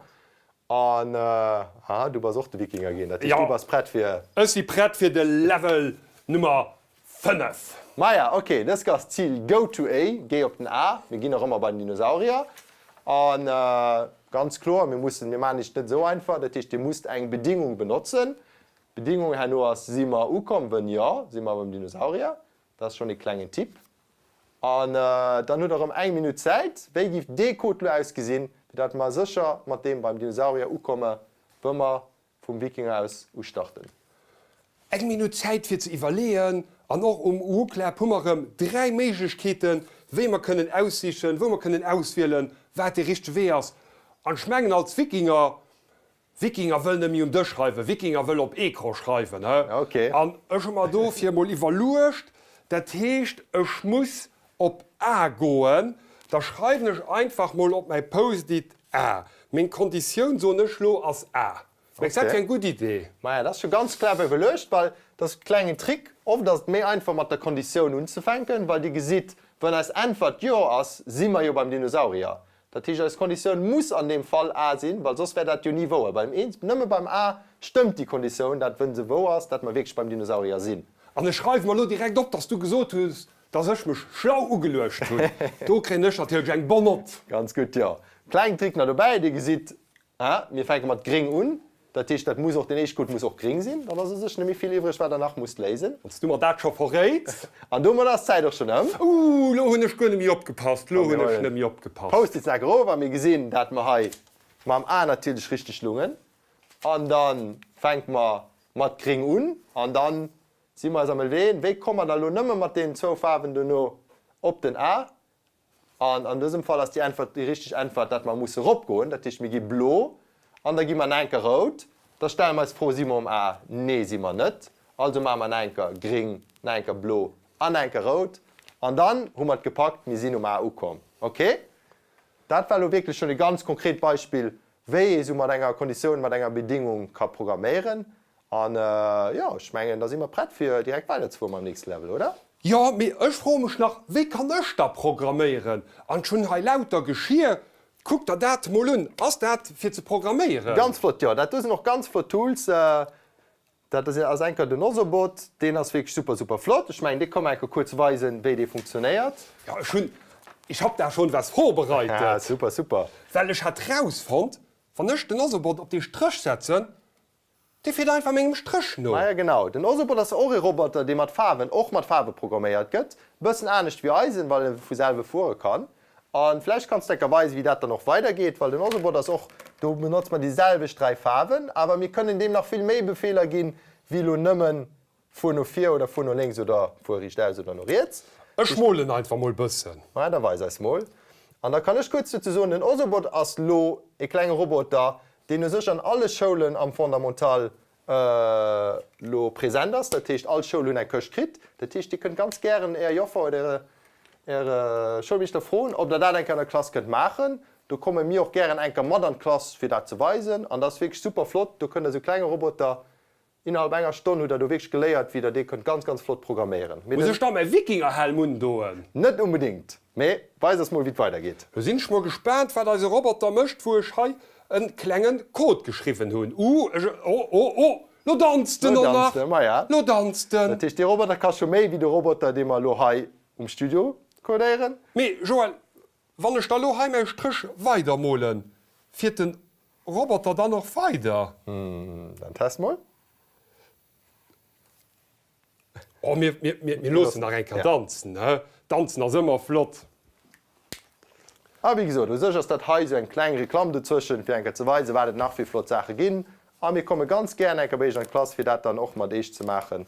An, aha, du bass och de Wikinger ginn. Dat heescht, du bass prett fir. Ech si prett fir de Level Nummer 5. Maja, ok, dës ass d'Zil, Go to A, géi op den A. Mir ginn nach ëmmer bei den Dinosaurier. An ganz kloer, mir mussen, mir maachen iech et net esou einfach. Dat heescht, dir musst eng Bedingung benotzen. D'Bedingung herno ass, Si mer ukomm? Wënn jo, si mer beim Dinosaurier. Dat ass schonn ee klengen Tipp. An dann hutt der erëm eng Minutt Zäit. Wéi giff dee Code lo ausgesinn, fir dat mer sécher mat deem beim Dinosaurier ukomme, wë mer vum Wikinger aus u starten? Eng Minutt Zäit fir ze iwwerleeën. An och um Wooclap hu mer erëm 3 Méiglechkeeten, wéi mer kënnen aussichen, wou mer kënnen auswielen, wat dee richtege Wee ass. An ech mengen als Wikinger Wikinger wëll net méi um Dësch schreiwen, Wikinger wëll op Ecran schreiwen, he? An ech hu mer dofir emol iwwerluecht, dat heescht, ech muss op A goen, da schreiwen ech einfach mol op mäi Post-it A. Meng Konditioun, soen ech lo, ass A. Mengs dat wier eng gutt Idee? Maja, dat ass scho ganz clever iwwerluecht, well dat ass e klengen Trick. Oft ass et méi einfach mat der Konditioun unzefänken, well Dir gesitt, wann eis Äntwert Jo ass, si mer jo beim Dinosaurier. Dat heescht, eis Konditioun muss an deem Fall A sinn, well soss wär dat jo ni wouer. Beim eent, nëmme beim A stëmmt déi Konditioun, dat wënn se wouer ass, dat mer wierklech beim Dinosaurier sinn. An ech schreiwe mer elo direkt op, dass du gesot hues, dass ech mech schlau ugeluecht hunn. Do kréien ech natierlech eng bonne Note. Ganz gutt, jo. Klengen Trick nach dobäi, Dir gesitt, mir fänke mat gréng un. Dat heescht, dat muss och, deen éischte Code muss och gréng sinn. Dann ass u sech net méi vill iwwreg, wat Der nach musst léisen. Wann s du mer dat scho verréits. An domadder ass d'Zäit och schonn ëm. Ooh, lo hunn ech guer net méi opgepasst, lo hunn ech net méi opgepasst. Post-its nach erof a mir gesinn, dat mer hei mam A natierlech richteg lungen. An da fänke mer mat gréng un an da si mer eis am Eween. Wéi komme mer da lo nëmme mat deenen zwou Faarwen dono op den A? An an dësem Fall ass déi Äntwert, déi richteg Äntwert, dat mer musse eropgoen. Dat heescht, mir gi blo an da gi mer enker rout. Da stelle mer eis d'Fro, Si mer um A? Nee, si mer net. Also maache mer enker gréng, enker blo an enker rout. An dann hu mer et gepackt, mir sinn um A ukomm. Ok? Dat war elo wierklech schonn e ganz konkret Beispill, wéi ee sou mat enger Konditioun, mat enger Bedingung ka programméieren. An jo, ech mengen, da si mer prett fir direkt weiderzefuere mam nächste Level, oder? Jo, mee ech froe mech nach, wéi kann ech da programméieren? An ech hunn hei lauter Geschir. Kuck der dat mol un. Ass dat fir ze programméieren? Ganz flott, jo. Dat do sinn och ganz flott Tools. Dat ass enker den Ozobot, deen ass wierklech super, super flott. Ech mengen, dee ka mer enker kuerz weisen, wéi dee funktionéiert. Jo, ech hunn, ich hab da schon was vorbereitet. Super, super. Well ech hat rausfonnt, wann ech den Ozobot op dee Stréch setzen, Dee fiert einfach mengem Stréch no. Maja genau, den Ozobot ass och ee Roboter dee mat Faarwen, och mat Faarwe programméiert gëtt. Bëssen anescht wéi eisen, well e vu selwe fuere kann. An vläicht kanns de enker weisen wéi dat dann och weider geet, well den Ozobot ass och, do benotze mer déi selwecht 3 Faarwen, awer mir kënnen deem nach vill méi Befeeler ginn wéi elo nëmmen Fuer no vir oder fuer no lénks oder fuer riichtaus oder no riets. Ech molen einfach mol bëssen. Maja, da weis eis mol. An da kann ech kuerz dozou soen, den Ozobot ass lo e klenge Roboter, deen u sech an alle Schoulen am Fondamental lo present ass. Dat heescht, all Schoul hunn eng Këscht kritt. Dat heescht, Dir kënnt ganz gären Är Joffer oder Äre Schoulmeeschter froen, ob Der dat eng Kéier an der Klass kënnt maachen. Do komme mir och gären eng Kéier mat an d'Klass, fir dat ze weisen. An dat ass wierklech super flott. Do kënnt Der sou klenge Roboter Innerhalb enger Stonn hutt der do wierklech geléiert wéi der dee kënnt ganz ganz flott programméieren. Mee Muss ech da mäi Wikingerhelm undoen? Net unbedingt, mee weis eis mol wéi et weider geet. Lo sinn ech mol gespaant wat eise Roboter mécht wou ech hei en klengen Code geschriwwen hunn. Uh ech oh oh oh lo danzt en Lo och danzt nach en, maja. Lo danzt en. Dat heescht dee Roboter ka scho méi wéi de Roboter dee mer elo hei um Studio codéieren. Mee Joël, wann ech da lo hei mäi Stréch weider molen, fiert den Roboter dann och weider? Dann test mol. Oh, mir, mir, mir, mir loossen nach eng Kéier danzen, hä? Danzen ass ëmmer flott. A wéi gesot, u sech ass dat hei esou eng kleng Reklamm dozwëschen, fir eng Kéier ze weisen, wat et nach fir flott Saache ginn. A mir komme ganz gären eng Kéier bei Iech an d'Klass, fir dat dann och mat Iech ze maachen.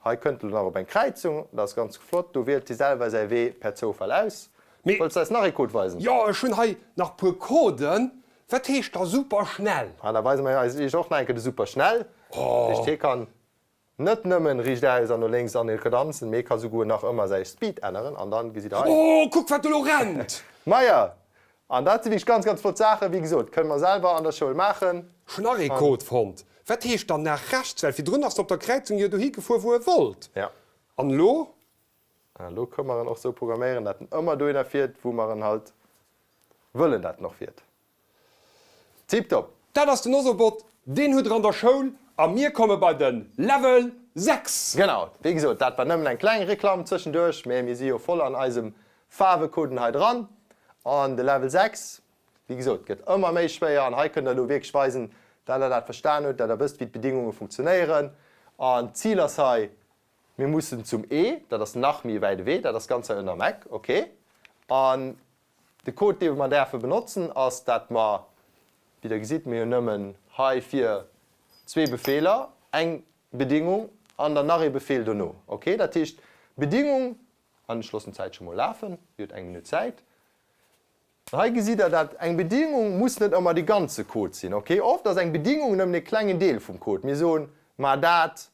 Hei kënnt elo nach op eng Kräizung, dat ass ganz flott, do wielt hie selwer säi Wee per Zoufall aus. Mee. Wëlls de eis nach ee Code weisen? Jo, ech hunn hei nach puer Coden. Wat heescht da superschnell? Ah, da weise mer eis iech och nach eng Kéier de superschnell. Dat heescht, hie kann net nëmmen riichtaus an no lénks an e kadanzen, mee e ka souguer nach ëmmer säi Speed änneren an dann gesitt der hei. Oh, kuck wat elo rennt! Maja, an dat si wierklech ganz, ganz flott Saachen. Wéi gesot, kënne mer selwer an der Schoul maachen. Ech hunn nach ee Code fonnt. Wat heescht dann nach rechts? Well virdrun ass en op der Kräizung jo dohi gefuer, wou e wollt. Ja. An elo? An elo kënne mer en och sou programméieren, dat en ëmmer dohinner fiert, wou mer en halt wëllen, dat en och fiert. Tiptop! Dat ass den Ozobot, deen hutt der an der Schoul a mir komme bei de Level 6. Genau, wéi gesot, dat war nëmmen eng kleng Reklamm zwëschenduerch, mä mir si jo voll an eisem Faarwecoden hei dran. An de Level 6, wéi gesot, gëtt ëmmer méi schwéier an hei kënnt der elo wierklech weisen, dat der dat verstan hutt, dat der wësst, wéi d'Bedingunge funktionéieren. An d'Zil ass hei, mir mussen zum E, dat ass nach méi e wäite Wee, dat ass ganz hei ënner am Eck, ok. An De Code, dee mer däerfe benotzen, ass, dat mer, wéi Der gesitt, mir hunn nëmmen heifir zwee Befeeler, eng Bedingung an dann nach ee Befehl dono. Okay, dat heescht, Bedingung, an ech loossen d'Zäit scho mol lafen, Dir hutt eng Minutt Zäit. An hei gesitt Der, dat eng Bedingung muss net ëmmer de ganze Code sinn. Okay, oft ass eng Bedingung nëmmen e klengen Deel vum Code. Mir soen, Mar dat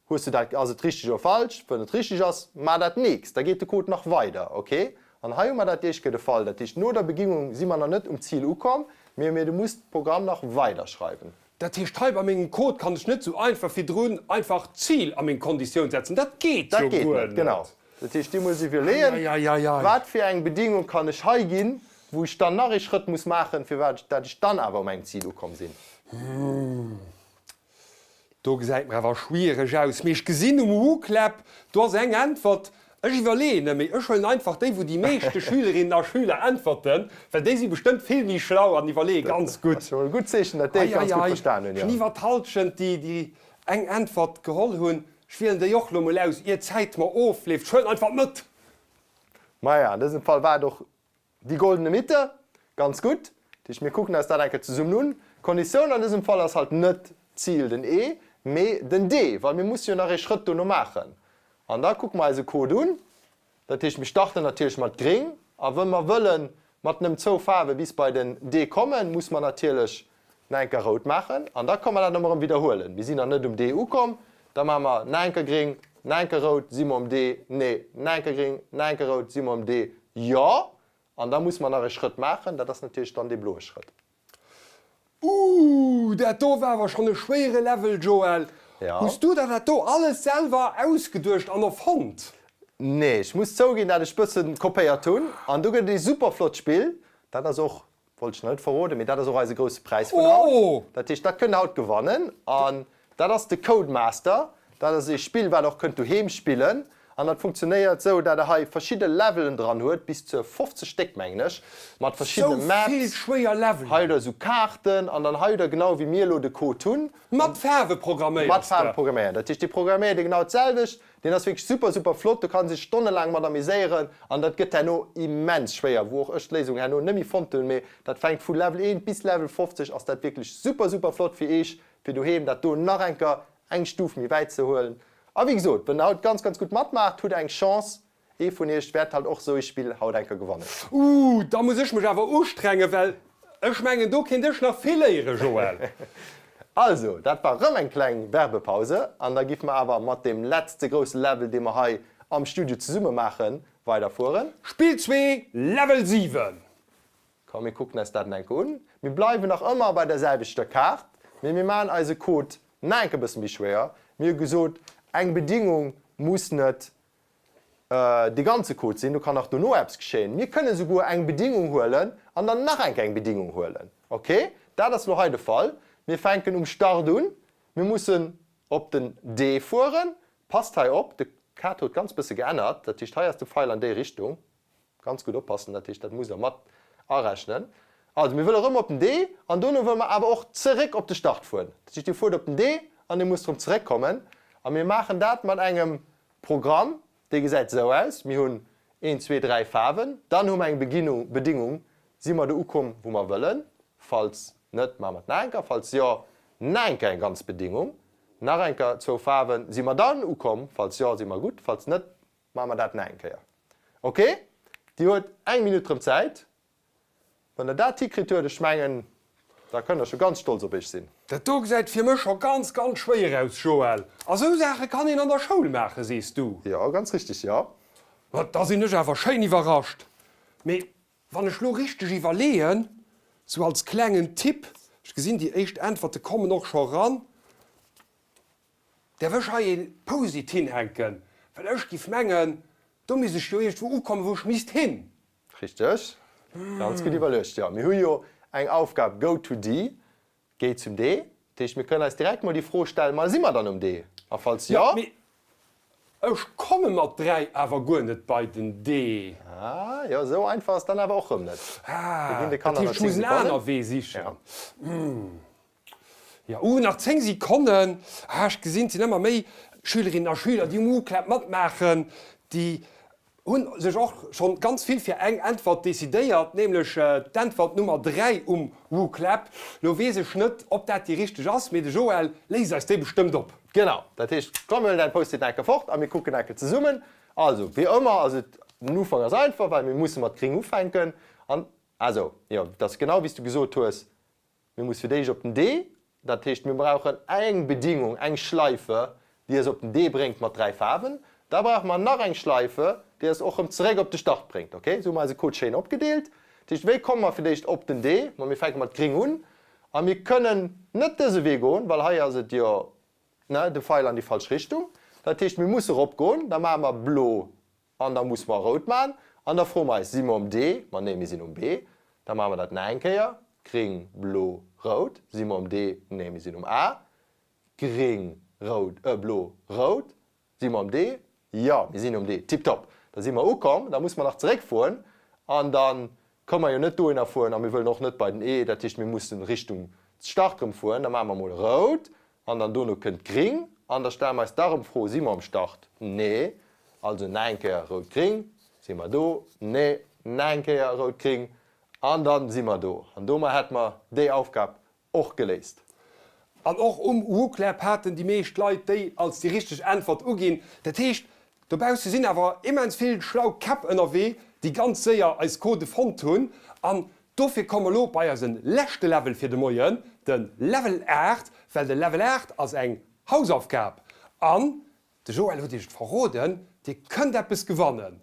Hues du dat, ass et richteg oder falsch? Wann et richteg ass, mar dat nächst, da geet de Code nach weider, ok? An hei hu mer dat éischt Kéier de Fall, dat heescht no der Begingung si mer nach net um Zil ukomm, mee mir du muss d'Programm nach weider schreiwen. Dat heescht hei bei mengem Code kann ech net sou einfach virdrun einfach d'Zil a meng Konditioun setzen, dat geet Dat jo geet guer net, genau. net. Dat heescht dir musst iwwerleeën, Eieieiei. wat fir eng Bedingung kann ech hei ginn, wou ech dann nach ee Schrëtt muss maachen, firwat dat ech dann awer um engem Zil ukomm sinn. Do gesäit mer awer schwiereg aus. Mee ech gesinn um Wooclap, do ass eng Äntwert. Ech iwwerleeën net méi, ech huelen einfach déi, wou déi meeschte Schülerinnen a Schüler äntwerten, well déi si bestëmmt vill méi schlau an iwwerleeë ganz gutt. Dat ass scho e gutt Zeechen, datt déi et ganz gutt verstan hunn, jo. Ech hunn iwwer d'Hallschent, déi déi eng Äntwert geholl hunn. Ech wielen déi och elo mol aus, ier d'Zäit mer ofleeft. Ech huelen einfach d'Mëtt. Maja, an dësem Fall war et och Die goldene Mitte, ganz gutt. Dat heescht, mir kucken eis dat eng Kéier zesummen un. D'Konditioun an dësem Fall ass halt net d'Zil den E, mee den D, well mir musse jo nach ee Schrëtt dono maachen. An da kucke mer eise Code un. Dat heescht, mir starten natierlech mat gréng. A wëll mer wëlle mat nëmmen zwou Faarwe bis bei den D kommen, muss mer natierlech nach eng Kéier rout maachen. An da ka mer dat ëmmer erëm widderhuelen. Mir sinn nach net um D ukomm. Da maache mer nach eng Kéier gréng, nach eng Kéier rout, si mer um D, nee, nach eng Kéier gréng, nach eng Kéier rout, si mer um D, jo. An da musse mer nach e Schrëtt maachen, dat ass natierlech dann dee bloe Schrëtt. Ooh, dat do war awer schonn e schwéiere Level, Joël. Ja. Hues du der dat do alles selwer ausgeduecht an erfonnt? Nee, ech muss zouginn, dat ech bëssen kopéiert hunn. An do gëtt et ee super flott Spill, dat ass och Wollt ech nach net verroden, mee dat ass och eise grousse Präis vun haut. Dat heescht, dat kënnt der haut gewannen. An dat ass de Codemaster. Dat ass ee Spill, wat der och kënnt doheem spillen. An dat funktionéiert esou, dat der hei verschidde Levelen dran huet, bis zur 50 Stéck, mengen ech, mat verschiddene Maps. Hei hutt der esou Kaarten an dann hei hutt der genau wéi mir elo de Code hunn. Mat Faarwe programméiers de? Mat Faarwe programméieren. Dat heescht, dee programméiert Dir genau d'selwecht. Deen ass wierklech super super flott, do kann een sech stonnelaang mat ameséieren an dat gëtt herno immens schwéier, wou och ech d'Léisung herno net méi fonnt hunn, mee dat fänkt vu Level 1 bis Level 50 ass dat wierklech super super flott fir eech fir doheem dat do nach enker eng Stuf méi wäit ze huelen. A wéi gesot, wann der haut ganz ganz gutt matmaacht, hutt der eng Chance, Ee vun iech wäert halt och sou ee Spill haut enker gewannen. Ooh, da muss ech mech awer ustrengen, well ech mengen do kéint ech nach vill léieren, Joël. Also, dat war rëm eng kleng Werbepause an da giff mer awer mat deem letzte grousse Level, dee mer hei am Studio zesumme maachen, weiderfueren. Spill 2, Level 7. Komm, mir kucken eis dat enke un. Mir bleiwen nach ëmmer bei der selwechter Kaart, mee mir maachen eise Code nach enke bësse méi schwéier. Mir hu gesot, eng Bedingung muss net de ganze Code sinn, do kann nach dono eppes geschéien. Mir kënnen esouguer eng Bedingung huelen an dann nach eng Kéier eng Bedingung huelen. Ok, dat ass elo hei de Fall. Mir fänken um Start un. Mir mussen op den D fueren. Passt hei op, de Kaart huet ganz bësse geännert, dat heescht hei ass de Feil an déi Richtung. Ganz gutt oppassen, dat heescht dat musst der mat arechnen. Also mir wëlle rëm op den D an dono wëlle mer awer och zeréck op de Start fueren. Dat heescht dir fuert op den D an dir musst rëm zeréckkommen a mir maachen dat mat engem Programm, dee gesäit esou aus, mir hunn een, zwee, dräi Faarwen, dann hu mer eng Beginnung, Bedingung, si mer do ukomm wou mer wëllen, falls net maache mer et nach eng Kéier, falls jo nach eng Kéier eng ganz Bedingung, nach eng Kéier zwou Faarwen, si mer dann ukomm, falls jo si mer gutt, falls net Maache mer dat nach eng Kéier. Ok, Dir huet eng Minutt rëm Zäit. Wann Der dat hikritt huet, ech mengen, da kënnt Der scho ganz stolz op Iech sinn. Dat do gesäit fir mech scho ganz, ganz schwéier aus, Joël. A sou Saache kann een an der Schoul maachen, sees du? Jo, ganz richtig, jo. Ma da sinn ech awer schéin iwwerrascht. Mee wann ech lo richteg iwwerleeën, sou als klengen Tipp, ech gesinn déi éischt Äntwerte kommen och scho ran. Däerf ech hei ee Post-it hinhänken? Well ech giff mengen, do misst ech jo iergendwou ukommen, wou ech misst hin. Richteg. Ganz gutt iwwerluecht. Jo, mir hu jo eng Aufgab Go to D, Géi zum D. Dat heescht, mir kënnen eis direkt mol déi Fro stellen, Ma si mer dann um D? A falls jo. Mee ech komme mat 3 awer guer net bei den D. Ah, jo, esou einfach ass dann awer och rëm net. Ah, dat heescht, ech muss en aner Wee sichen. Jo, uh, nach 10 Sekonnen. Ah, ech gesinn, et sinn ëmmer méi Schülerinnen a Schüler, déi um Wooclap matmaachen. Déi hu sech och schonn ganz vill fir eng Äntwert decidéiert, nämlech d'Äntwert Nummer 3 um Wooclap. Lo weess ech net, ob dat déi richteg ass, mee de Joël léist eis déi bestëmmt op. Genau, dat heescht, komm mir huelen däin Post-it enke fort a mir kucken enke zesummen. Also, wéi ëmmer ass et, den Ufank ass einfach, well mir musse mat gring ufänken. An, also, jo, et ass genau wéi s du gesot hues, Mir muss fir d'éischt op den D, dat heescht mir brauchen eng Bedingung, eng Schleife, déi eis op den D bréngt mat 3 Faarwen. Da brauche mer nach eng Schleife, déi eis och rëm zeréck op de Start bréngt. Ok, esou hu mer eise Code schéin opgedeelt. Dat heescht, wéi komme mer fir d'éischt op den D? Ma mir fänke mat gring un a mir kënnen net dëse Wee goen, well hei ass et jo, ne, de Feil an déi falsch Richtung. Dat heescht, mir musse eropgoen. Da maache mer blo An da musse mer rout man. An da froe mer eis, Si mer um D? Ma nee, mir sinn um B. Da maache mer dat nach eng Kéier, gring, blo, rout. Si mer um D? Nee, mir sinn um A. Gring, rout, äh, blo, rout. Si mer um D? Jo, mir sinn um D. Tiptop. Da si mer ukomm. Da musse mer nach zeréckfueren. An da kënne mer jo net dohinner fueren a mir wëllen och net bei den E. Dat heescht, mir mussen Richtung Start erëm fueren. Da maache mer mol rout. An dann dono kënnt gring. An da stelle mer eis da rëm d'Fro, Si mer um Start? Nee. Also nach eng Kéier rout-gring. Si mer do? Nee. Nach eng Kéier rout-gring. An dann si mer do. An domat hätte mer déi Aufgab och geléist. An och um Wooclap haten déi meescht Leit déi als déi richteg Äntwert uginn. Dat heescht, dobausse sinn awer immens vill schlau Käpp ënnerwee, déi ganz séier eis Codë fonnt hunn. An Dofir komme mer lo bei eisen leschte Level fir de Moien, de Level 8, well de Level 8 ass eng Hausaufgab an de Joël huet iech et verroden, dir kënnt eppes gewannen.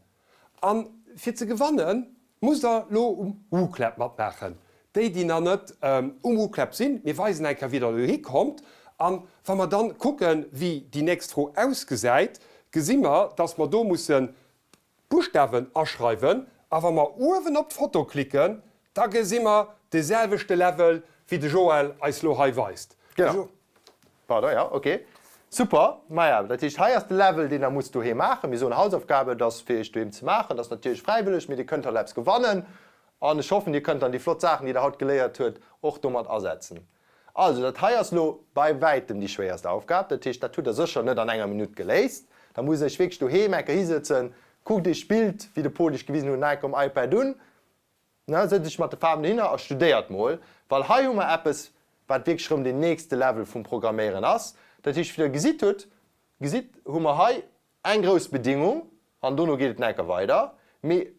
An fir ze gewannen musst der lo um Wooclap matmaachen. Déi déi nach net um Wooclap sinn, mir weisen eng Kéier wéi der dohi kommt an wa mer dann kucken wéi déi nächst Fro ausgesäit, gesi mer dass mer do mussen D'Buschtawen aschreiwen a wa mer uewen op d'Foto klicken, da gesi mer de selwechte Level wéi de Joël eis lo hei weist. Genau. Pardon, jo, ok. Super. Maja, dat heescht, hei ass de Level, deen der musst doheem maachen. Mir soen Hausaufgabe, dat ass fir iech doheem ze maachen. Dat ass natierlech fräiwëlleg, mee dir kënnt halt eppes gewannen. An ech hoffen, dir kënnt dann déi flott Saachen, déi der haut geléiert huet, och domat asetzen. Also, dat hei ass elo bei wäitem déi schwéierst Aufgab. Dat heescht, dat hutt Der sécher net an enger Minutt geléist. Da musst Der Iech wierklech doheem eng Kéier hisëtzen, kuckt Iech d'Bild, wéi de Paul Iech gewisen huet, nach eng Kéier um iPad un, ne, sëtzt Iech mat de Faarwen dohinner a studéiert mol, well hei hu mer eppes, wat wierklech erëm deen nächste Level vum Programméieren ass. Dat heescht, wéi Der gesitt hutt, gesitt, hu mer hei eng grouss Bedingung an dono geet et nach eng Kéier weider. Mee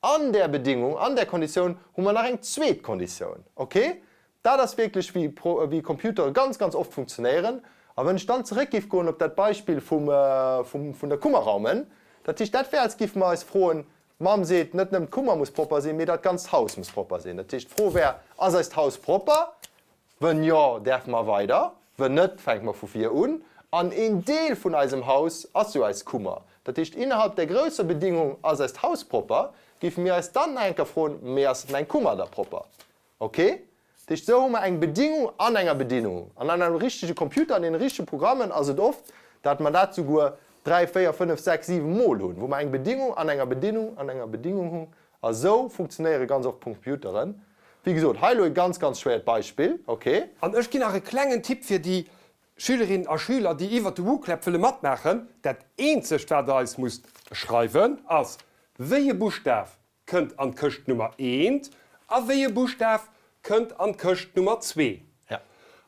An där Bedingung, an där Konditioun hu mer nach eng zweet Konditioun. Ok? Dat ass wierklech wéi wéi Computere ganz, ganz oft funktionéieren. A wann ech dann zeréck géif goen op dat Beispill vum, vum, vun der Kummerraumen, dat heescht, dat wär als géife mer eis froen, d'Mamm seet, net nëmmen d'Kummer muss propper sinn, mee dat ganzt Haus muss propper sinn. Dat heescht, d'Fro wär, Ass eist Haus propper? Wën jo, däerfe mer weider, wën net, fänke mer vu vir un. An een Deel vun eisem Haus ass jo eis Kummer. Dat heescht, innerhalb där grousser Bedingung, ass eist Haus propper, géife mir eis dann nach eng Kéier froen, mee ass meng Kummer da propper? Ok? Dat heescht, esou hu mer eng Bedingung an enger Bedingung. An an engem richtege Computer, an deene richtege Programmen ass et oft, dat mer dat souguer dräi, véier, fënnef, sechs, siwe Mol hunn, wou mer eng Bedingung an enger Bedingung an enger Bedingung hunn. A sou funktionéiere ganz oft Computeren. Wéi gesot, hei elo e ganz, ganz schwéiert Beispill, ok. An ech ginn nach e klengen Tipp fir déi Schülerinnen a Schüler, déi iwwert de Wooclap wëlle matmaachen, Dat eenzegt, wat der eis musst schreiwen, ass, wéi e Buschtaf kënnt an d'Këscht Nummer eent a wéi e Buschtaf kënnt an d'Këscht Nummer zwee.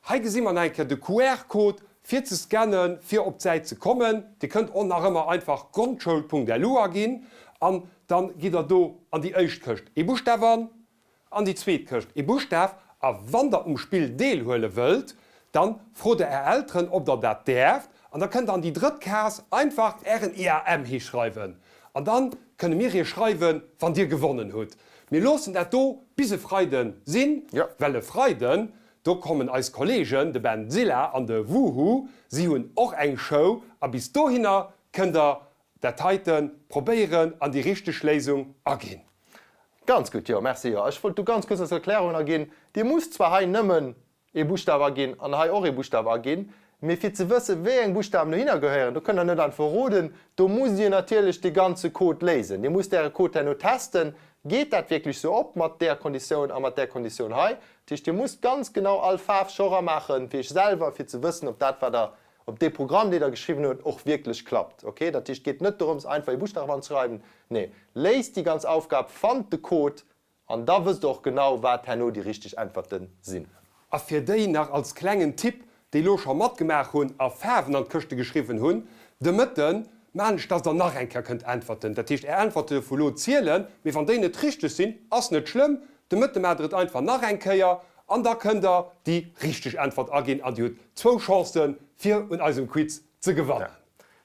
Hei gesi mer nach eng Kéier de QR-Code fir ze scannen, fir op d'Säit ze kommen. Dir kënnt och nach ëmmer einfach grondschoul.lu aginn an dann gitt der do an déi éischt Këscht ee Buschtaf an, an déi zweet Këscht ee Buschtaf. A wann der um Spill deelhuele wëllt, dann frot der är Elteren, ob der dat däerft an da kënnt der an déi drëtt Case einfach ären IAM hischreiwen an dann kënne mir iech schreiwen, wann dir gewonnen hutt. Mir loossen dat do bis e Freiden sinn, well e Freiden. Do kommen eis Kollegen, de Ben Zilla an de Wuhu. Si hunn och eng Show a bis dohinner kënnt der dat heite probéieren an déi richteg Léisung aginn. Ganz gutt, jo, merci. Jo, ech wollt do ganz kuerz als Erklärung erginn, Dir musst zwar hei nëmmen ee Buschtaf aginn an hei och ee Buschtaf aginn, mee fir ze wëssen, wéi eng Buschtawen dohinner gehéieren, do kënnt Der net einfach roden, do musst Dir natierlech de ganze Code léisen. Dir musst Äre Code herno testen, Geet dat wierklech sou op mat där Konditioun a mat där Konditioun hei? Dat heescht, Dir musst ganz genau all Faarf scho ramaachen, fir Iech selwer, fir ze wëssen, ob dat, wat Der, ob dee Programm, dee Der geschriwwen hutt, och wierklech klappt. Ok? Dat heescht, et geet net dorëms, einfach ee Buschtaf anzeschreiwen. Nee, léist déi ganz Aufgab, fannt de Code An da wësst der och genau, wat herno déi richteg Äntwerte sinn. A fir déi nach als klengen Tipp, déi lo scho matgemaach hunn a Faarwen an d'Këschte geschriwwen hunn, De Mëtte maan ech, dass der nach eng Kéier kënnt äntwerten. Dat heescht, är Äntwerte vu lo zielen, mee wann déi net richteg sinn, ass net schlëmm, de Mëtte maacht der et einfach nach eng Kéier an da kënnt der déi richteg Äntwert aginn an dir hutt zwou Chancen, fir un eisem Quiz ze gewannen.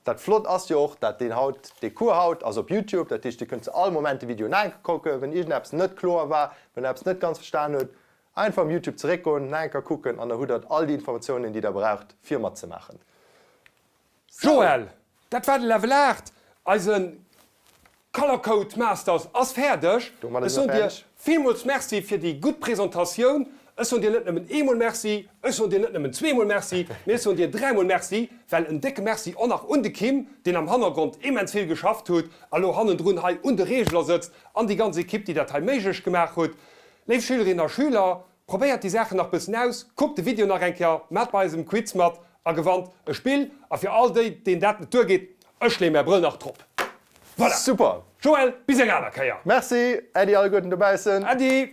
Dat flott ass jo och, dat deen haut, dee Cours haut ass op Youtube, dat heescht dir kënnt zu all Moment de Video naenke kucken, wann iergendeppes net kloer war, wann der eppes net ganz verstan hutt, einfach um Youtube zeréckgoen, naenker kucken an da hutt der all déi Informatiounen déi der braucht fir matzemaachen. Sou. Joël, dat war de Level 8, eise Color Code Masters ass fäerdeg. Ech soen dir villmools Merci fir déi gutt Presentatioun. Ech soen dir net nëmmen eemol Merci, ech soen dir net nëmmen zweemol Merci, mee ech soen dir dräimol Merci, well en décke Merci och nach un de Kim, deen am Hannergrond immens vill geschafft hutt a lo hannendrun hei un de Reegeler sëtzt, an déi ganz Ekipp, déi dat hei méiglech gemaach hutt. Léif Schülerinnen a Schüler, Probéiert déi Saachen nach bëssen aus, kuckt de Video nach eng Kéier, maacht bei eisem Quiz mat a gewannt e Spill. A fir all déi, deenen dat net duergeet, ech leeë mär Brëll nach drop. Voilà! Super! Joël, bis eng aner Kéier! Merci Äddi alleguerten dobaussen! Äddi!